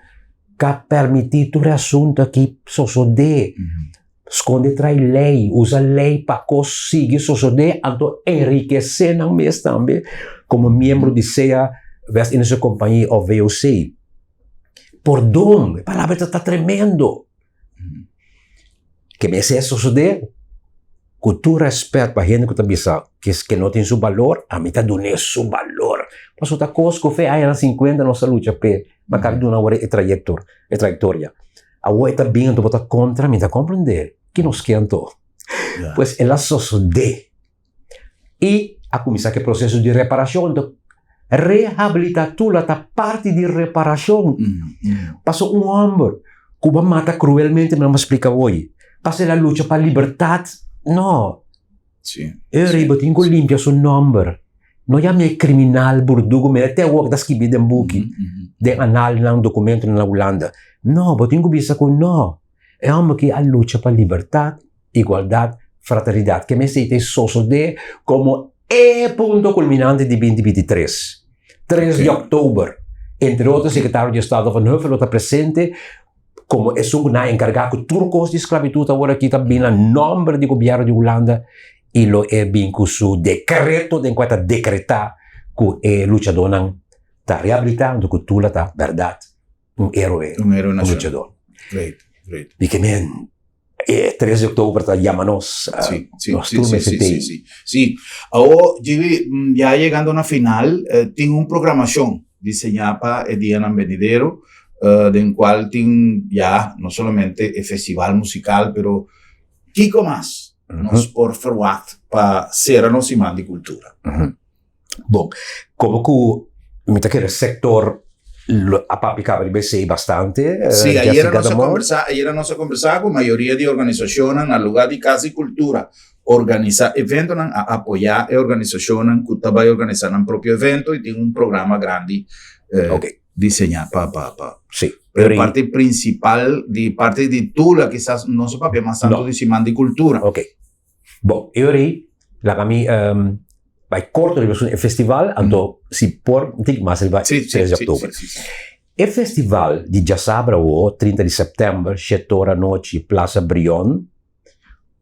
k'a permití tur e asuntu akí sosodé. Skonde trai lei, usa lei pa kos sigui sosodé, anto enrikesé nan mes tambe komo miembro di sea West Indische Compagnie òf VOC. Pordon, e palabra ta ta tremendo. Ke mester sosodé? Ku tur rèspèt pa hende ku ta bisa ke no tin su balor, ami ta dun'é su balor. Pasobra ta kos ku fe añanan sinkuenta nos a lucha p'e, ma kaba di duna awor e trayektor, e trayektoria. Awor e ta bin anto bo ta kontra mi ta komprendé ki nos ke anto. Pues el a sosodé i a kuminsá ku e proseso di reparashon. Anto rehabilitá Tula ta parti di reparashon. Pasobra un hòmber ku bo a mata kruelmente, mi a splika hoy, pasobra el a lucha pa libertat, no. E rei bo tin ku limpia su nòmber. No yam'é e kriminal, burdugu, mira te awor ta skibí den buki, den analnan, dokumentonan na Hulanda. No, bo tin ku bisa ku no. E hòmber aki a lucha pa libertat, igualdat, fraternidat. Ke mester ta sosodé komo e punto kulminante di binti 23. 3 di òktober, entre otro sekretario di estado Van Huffel lo ta presente Komo esun ku nan a enkargá ku tur kos di sklabitut awor aki ta bin na nòmber di gobièrnu di Hulanda i lo e bin ku su dekreto den kua ta dekretá ku e luchadónan ta rehabilitá anto ku Tula ta bèrdat un héroe, Un héroe un nashonal. luchadó. Great, great. Di ke men e 3 di òktober ta yama nos, Sí, sí, nos sí, tur sí, mester sí, tei. sí, sí. Sí. Awor, Gibi, ya yegando na final, tin un programashon diseñá pa e dianan benidero, den cual tin ya no solamente e festival musical, pero kico mas nos por verwacht pa cera nos Siman di Cultura? Bon, como cu mi ta kere sector lo a papia caba riba esey bastante. Sí, ayera nos a conversa, ayera nos a conversa cu mayoria di organisacionnan na lugar di Cas di Cultura organisa eventonan a apoya e organisacionnan cu ta bay organisa nan propio evento y tin un programa grandi diseña pa pa pa. Sí. Pero parti principal di parti di Tula kisas no se papia mas tanto No. di Siman di Cultura. Ok. Bon, e ora ei laga mi um, bai corto riba e festival, anto si por un tiki mas riba Sí, sí, 3 di sí, oktober. sí, sí, sí. E festival di djasabra awo, 30 di sèptèmber, shete ora anochi, Plaza Brion,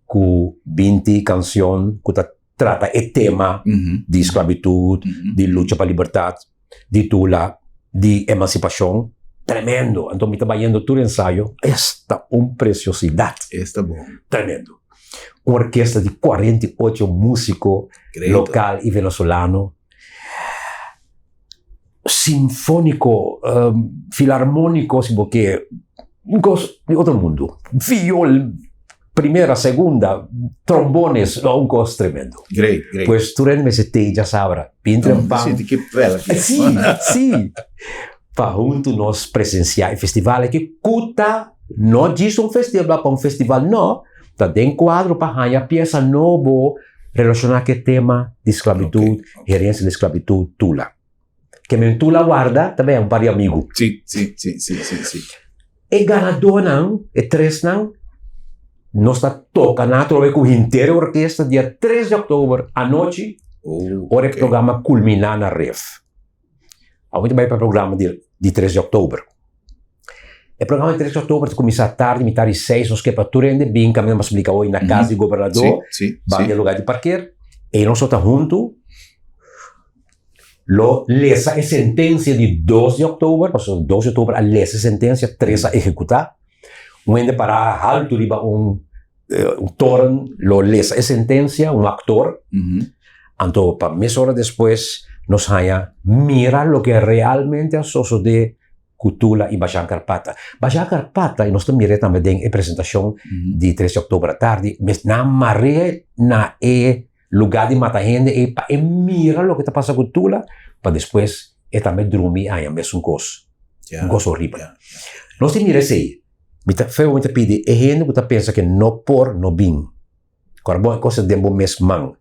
ku 20 kanshon ku ta trata e tema di sklabitut, di lucha pa libertat, di Tula, di emansipashon. Tremendo! Anto mi ta bayendo tur ensayo, esta un presiosidat! Esta bon. Tremendo! Un orkesta di 48 músiko lokal i venezolano. Sinfóniko, filarmóniko si bo ke, un kos di otro mundu. Viol, primera, segunda, trombones, no, un kos tremendo. Great, great. Pues tur hende mester tei djasabra, bin trempan. Sinti ki vel aki. Sí, sí. Pa huntu nos presensiá e festival aki ku ta no djis un festival pa un festival, no, ta den kuadro pa haña piesa nobo relashoná ku e tema di sklabitut, herensia di sklabitut, Tula. Ke men Tula warda ta bea un par di amigu. Sí, sí, sí, sí, sí, sí. E ganadónan, e tresnan, nos ta toka nan atrobe ku henter e orkesta dia 3 di òktober anochi, ora e programa kulminá na Ref. Awor mi ta bai pa e programa di di 3 di òktober. E programa di 3 di òktober ta kuminsá tardi, mitar di seis, nos ke pa tur hende bin kaminda mas splika hoy na kas di gobernador, banda e lugar di parker, ei nos lo ta huntu. Lo lesa e sentencia di 2 di october, pasobra 2 di october a lesa e sentencia, 3 a ehecuta. Un hende para haltu riba un un toren lo lesa e sentencia, un actor. Anto pa mesora despues nos haña mira loke realmente a sosode ku Tula i Bashan Karpata. Bashan Karpata, i nos ta mir'é tambe den e presentacion di 3 di october atardi, mes nan mar'é na e Lugá di mata hende ei pa e mira loke ta pasa ku Tula, pa despues e tambe drumi i haña mesun kos. Un kos horibel. Nos tin mira esei. Mi ta feo mi ta pidi e hende ku ta pensa ke no por no bin. Kòrda bon e kos ta den bo mes man.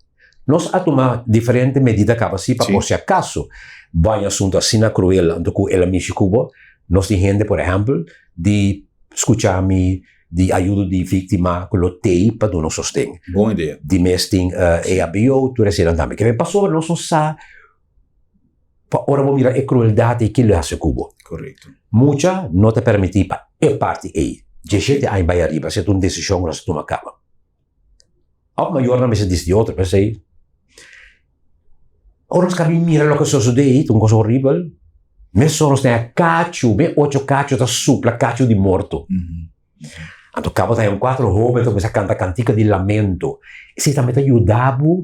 Nos a tuma diferente medida kaba si pa por si akaso bo haña asuntu asina kruel anto ku el a mishi ku bo. Nos tin hende por ehèmpel di skucha mi di ayudo di víktima ku lo tei pa duna un sosten. Bon idea. Di mes tin EHBO, tur eseinan tambe. Kende pasobra nos no sa pa ora bo mira e krueldat ei kilo e hasi ku bo. Korekto. Mucha no ta permití pa e parti ei. Diesshete aña bai ariba, esei ta un desishon ku nos a tuma kaba. Òf mayornan mester disi di otro, p'esei ora nos kaba di mira loke a sosodé ei, ta un kos horibel. Mesora nos tenga kachu, be ocho kachu ta supla kachu di morto. Anto kaba ta un kuatro hoben ta kuminsá kanta kantika di lamento. Esei tambe ta yuda bo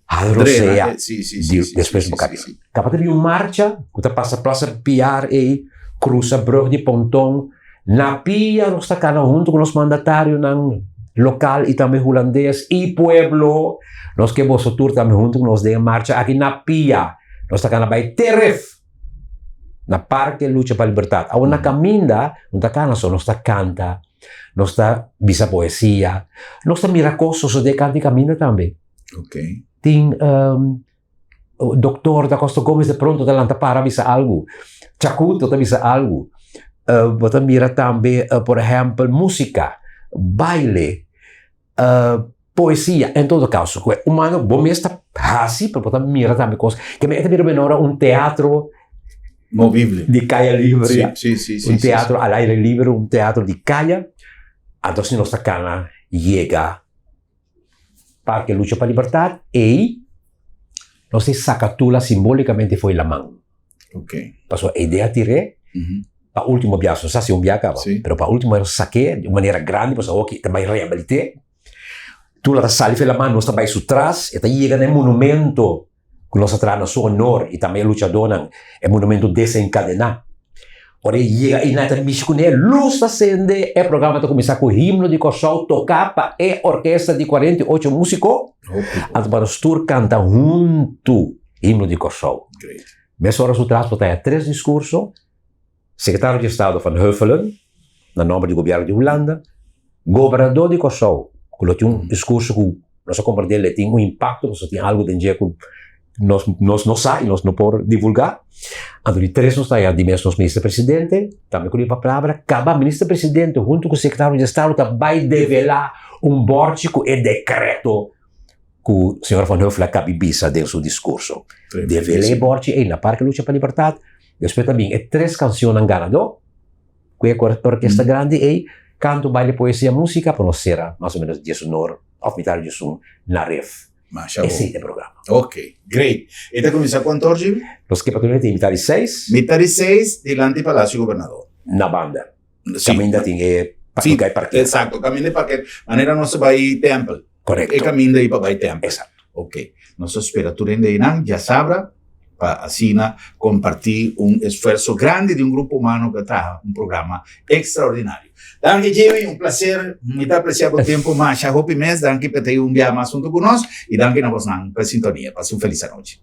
hala rosea di despues bo kabia. Kaba ta bin un marcha ku ta pasa Plaza Piar ei, krusa brug di Ponton, na pia nos ta kana huntu ku nos mandatarionan lokal i tambe hulandes i pueblo. Nos ke boso tur tambe huntu ku nos den e marcha aki na pia. Nos ta kana bai te Rif, na Parke Lucha pa Libertat. Awor na kaminda no ta kana so, nos ta kanta, nos ta bisa poesia, nos ta mira kos sosodé kanta di kaminda tambe. Tin doktor Da Costa Gomez de pronto ta lanta para bisa algu, Chacuto ta bisa algu. Bo ta mira tambe por ehèmpel músika, baile. Poesia, en todo caso, cu e humano bo mes ta haci, pero bo ta mira tambe cos, ke men e ta mira menor un teatro Movible. di caya libre, Sí, sí, sí, sí, un sí, teatro al aire libre, un teatro di caya, anto asina nos ta cana yega Parke Lucha pa Libertad, ey nos tin saca tula simbolicamente fo'i laman. Ok. Pasobra e idea tir'é, pa ultimo biaha, no sa si un biaha kaba, pero pa ultimo biaha nos sak'é di un manera grandi pasobra awor ki ta bai rehabilit'é. Tula ta sali for e laman, nos ta bai su tras, e ta yega na e monumento ku nos a traha na su honor i tambe e luchadónan, e monumento desenkadená. Ora e yega einan e ta mishi kuné, lus ta sende, e programa ta kuminsá ku himno di Kòrsou toká pa e orkesta di 48 músiko, anto pa nos tur kanta huntu himno di Kòrsou. Mesora su tras por ta haya tres diskurso, Sekretario di Estado Van Huffelen, na nòmber di gobièrnu di Hulanda, Gobernador di Kòrsou, ku lo tin un diskurso ku nos a komprendé lo tin un impakto pasobra tin algu den dje ku nos nos no sa i nos no por divulgá. Anto di tres nos ta haya di mes nos Minister Presidente, tambe ku riba palabra, kaba Minister Presidente huntu ku Sekretario di Estado ta bai develá un bòrchi ku e dekreto ku señor Van Huffelen a kabi bisa den su diskurso. Devel'é e bòrchi ei na Parke Lucha pa Libertat. Despues ta bin e tres cancionnan ganadó cu e orkesta grandi ey, canto, baile, poesia, musica pa nos cera mas o menos diesunor of mitar di diesun na Ref. Masha bon. Esey ta e programa. Ok, great. E ta cuminsa cuanto or, Jimmy? Nos ke pa tur hende mitar di seis. Mitar di seis dilanti Palacio Gobernador. Na banda. Caminda tin e Sí, lugar di parkeer. Exacto, caminda di parkeer. Manera nos ta bay tempel. Correcto. E caminda ey pa bay tempel. Exacto. Ok. Nos ta spera tur hende eynan djasabra pa asina comparti un esfuerzo grandi di un grupo humano cu a traha un programa extraordinario. Danki Jimmy, un placer. Mi ta aprecia bo tempo masha hopi mes. Danki pa ta un bia mas hunto cu nos y danki na bosnan pa e sintonia. Pasa un feliz anochi.